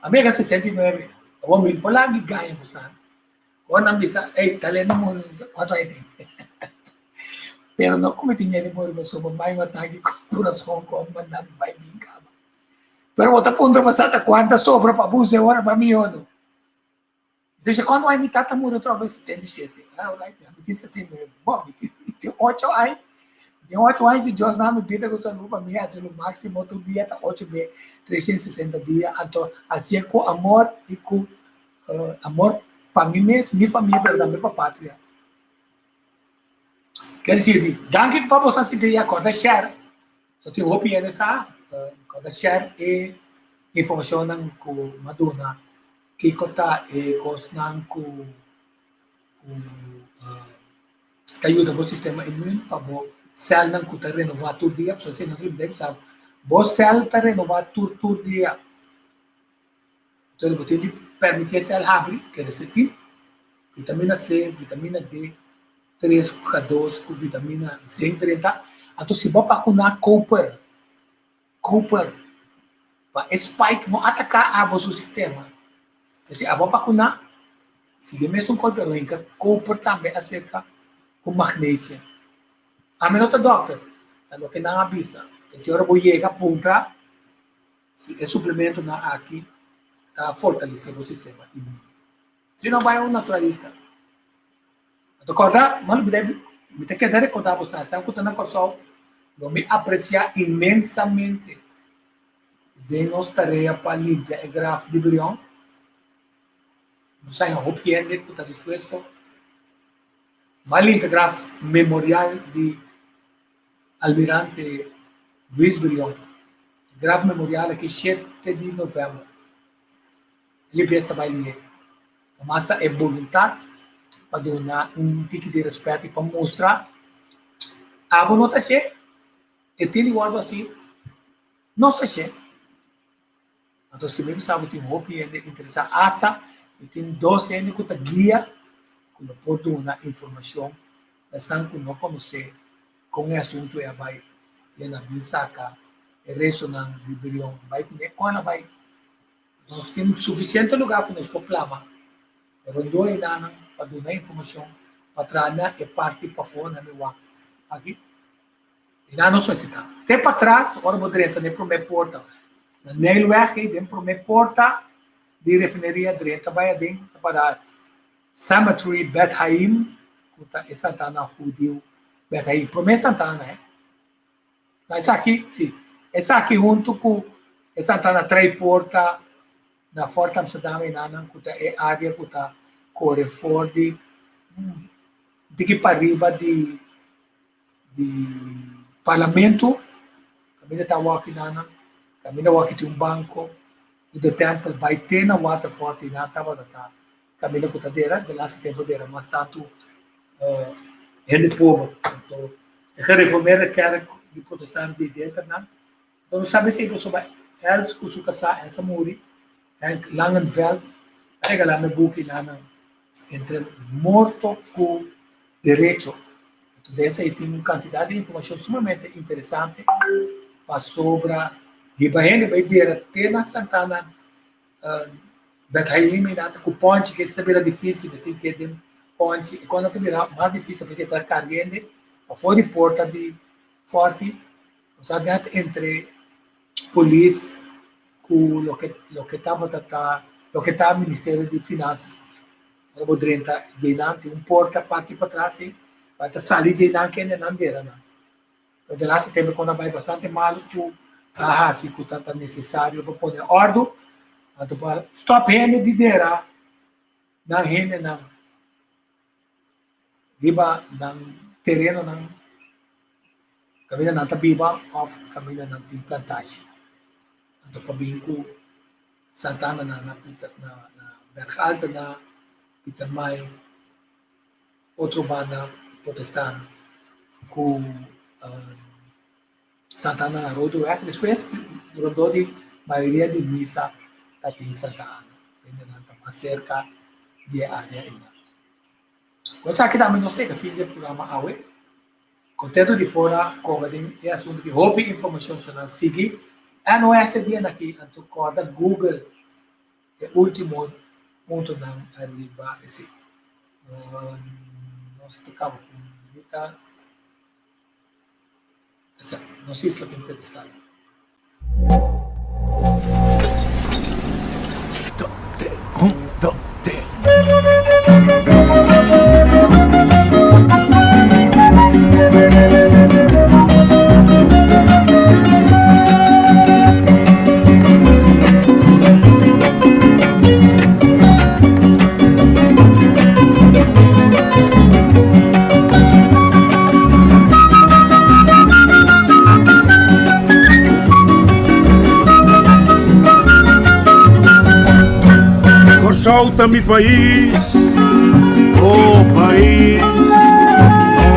Ami yega 69 awor mi por laga gaña ku sa ora nan bisa ey ta lendo muri kuantu aña tin pero no ku mi tin miedu di muri pasobra mai un atake ku kurason ku a manda mi bai bin kaba pero bo ta puntra pa sa ta kuanta sobra pa bo usa e ora pa mi yono. Desde cuando ay mi tata muri otra vez? 77. Ah, alright, mi tin 69. Bon, mi tin, mi tin 8 aña. Mi tin 8 aña si Dios dami bida ku salud pa mi hasi lo máximo tur dia ta 8 be 360 dia. Anto hasié ku amor i ku uh, amor pa mi mes, mi famia, pero tambe pa patria. Ker decir, danki pa boso a sinti i acorda share. So tin hopi hende sa ku ta share e informashonnan ku m'a duna kiko ta e kosnan ku ku ta yuda bo sistema inmun pa bo sèlnan ku ta renová tur dia, pasobra esei nan ta riba sa bo sèl ta renová tur tur dia. Entonces bo tin di permití e sèl habri, quercetin, vitamina C, vitamina D, 3 ku K2 ku vitamina zinc drenta. Anto si bo bakuná koper, koper, pa e spike no ataká abo su sistema. Si abo bakuná, sigui e mesun kos pero hinka koper tambe aserka ku magnesia. Ami no ta dòkter, ta loke nan a bisa. P'esei ora bo yega puntra si e suplementonan aki ta fortalesé bo sistema inmun. Si no bai un naturalista. Anto kòrda, mano mi debe, mi ta keda rekordá bos nan, esnan ku ta na Kòrsou, lo mi apresiá inmensamente den nos tarea pa limpia e graf di Brion. Nos haña hopi hende ku ta dispuesto bai limpia graf memorial di Almirante Luis Brion. Graf memorial aki shete di novèmber. Limpiesa bai lié. Mas ta e boluntat pa duna un tiki di rèspèt i pa mustra abo no ta hashé, e tin di wòrdu hasi, nos ta hashé. Anto si mi bisa bo tin hopi hende interesá, asta mi tin dos hende ku ta guia ku lo por duna informashon na esnan ku no konosé kon e asuntu ei a bai i a bin saka e restonan di Brion bai kuné, kon a bai. Nos tin sufisiente lugá ku nos por plama rondó enanan pa duna informashon pa traha na e parti pafó na mi wak aki. Enan nos mester ta. Te patras ora bo drenta na e promé porta na Nijlweg ei den promé porta di refineria drenta bai aden ta para Cemetery Beth Haim ku ta e santana hudiu Beth Haim. Promé santana e. Ma esaki, si, esaki huntu ku e Santana Trei Porta na Fort Amsterdam enanan ku ta e área ku ta kore for di diki pariba di di Parlamento, kaminda ta wòki nanan, kaminda wòki tin un banko di De Tempel bai te na Waterfort i nan tabata ta kaminda ku ta dera, de laatste tempu dera mas tantu hende pober. Anto e gereformeerde kerk di protestant di denter nan. Anto no sabi si pasobra Els ku su kasá, Els a muri, Henk Langenveld a regalá mi buki nan Entre morto ku derecho. Anto den esei tin un kantidat di informashon sumamente interesante pasobra hiba hende bai dera te na Santana Bet Haim i nan ta ku ponchi ke ta bira difisil mester ke den ponchi i kuando ta bira mas difisil pasobra e ta kariente pafó di porta di fòrti bo sa net entre polis ku loke loke tabata ta loke ta ministerio di finansas ora bo drenta djeinan tin un porta parti patras ei bo ta sali djeinan kende nan dera nan. Pero de laatste tempo kon a bai bastante malu ku a hasi ku ta ta nesesario pa pone òrdu, anto pa stòp hende di dera nan hendenan riba nan terenonan kaminda nan ta biba òf kaminda nan tin plantashi. Anto pa bin ku Santana na na Pieter na na Berg Alta na Pietermaai. Otro banda protestant ku Santa Ana na Rodeweg. Despues rondó di mayoria di misa ta tin Santa Ana. Hendenan ta mas serka di e área einan. Ku esaki tambe nos yega fin di e programa awe. Kontentu di por a koba den e asuntu di hopi informashon so nan sigui NOS e dianan aki anto kòrda Google e último puntonan ariba esei. Nos ta kaba ku mita. Nos isla ta entrevistado. Kòrsou ta mi pais, oh pais,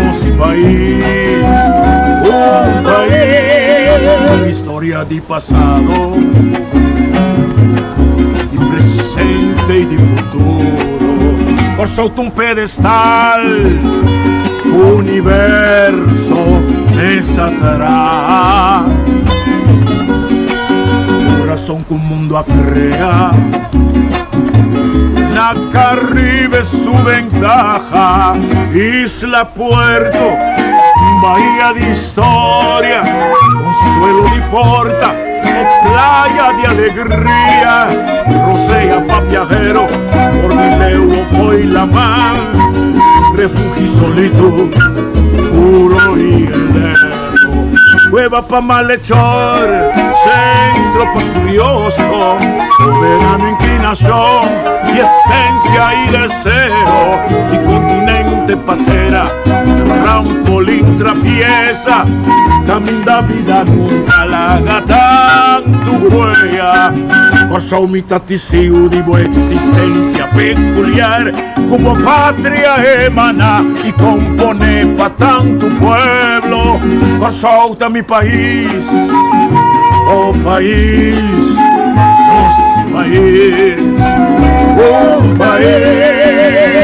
nos pais, un pais. Historia di pasado, di presente i di futuro. Kòrsou ta un pedestal, universo mesa traha. Kurason ku mundu a krea. Na Caribe su ventaha, isla puerto, bahia di historia, consuelo di porta, o playa di alegria, rosea pa viajero, por di leu o fo'i laman, refugio solitud, puro y eterno. Cueva pa malhechor, centro pa curioso, soberano inclinación y esencia y deseo, y continente patera, trampolín trapieza, caminda vida nunca laga tantu huella. Kòrsou mi ta tisiu di bo existencia peculiar. Ku bo patria emaná i komponé pa tantu pueblo. Kòrsou ta mi pais, oh pais, nos pais, un pais.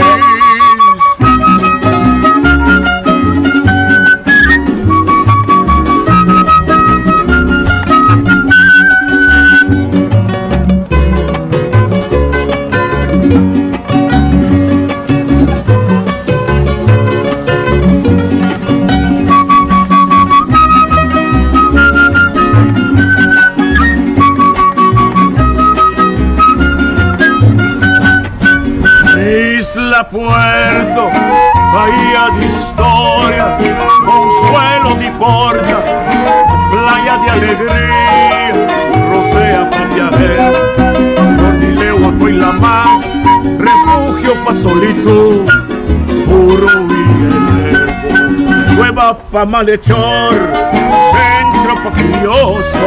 Isla Puerto, bahía de historia, consuelo di porta, playa de alegría, rosea pa viajero, Cordileua foi la mar, refugio pa solitud, puro y elevo, cueva pa malhechor, centro pa curioso,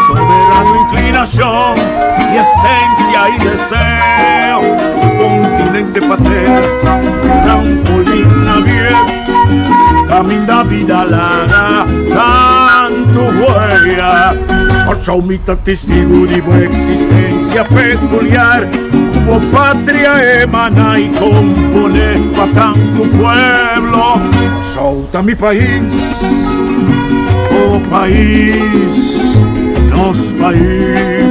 soberano inclinación y esencia y deseo, continente patera, trampolín naviero, caminda vida laga, tantu huella. Kòrsou mi ta testigu di bo existencia peculiar, ku bo patria emaná i komponé pa tantu pueblo. Kòrsou ta mi pais, oh pais, nos pais.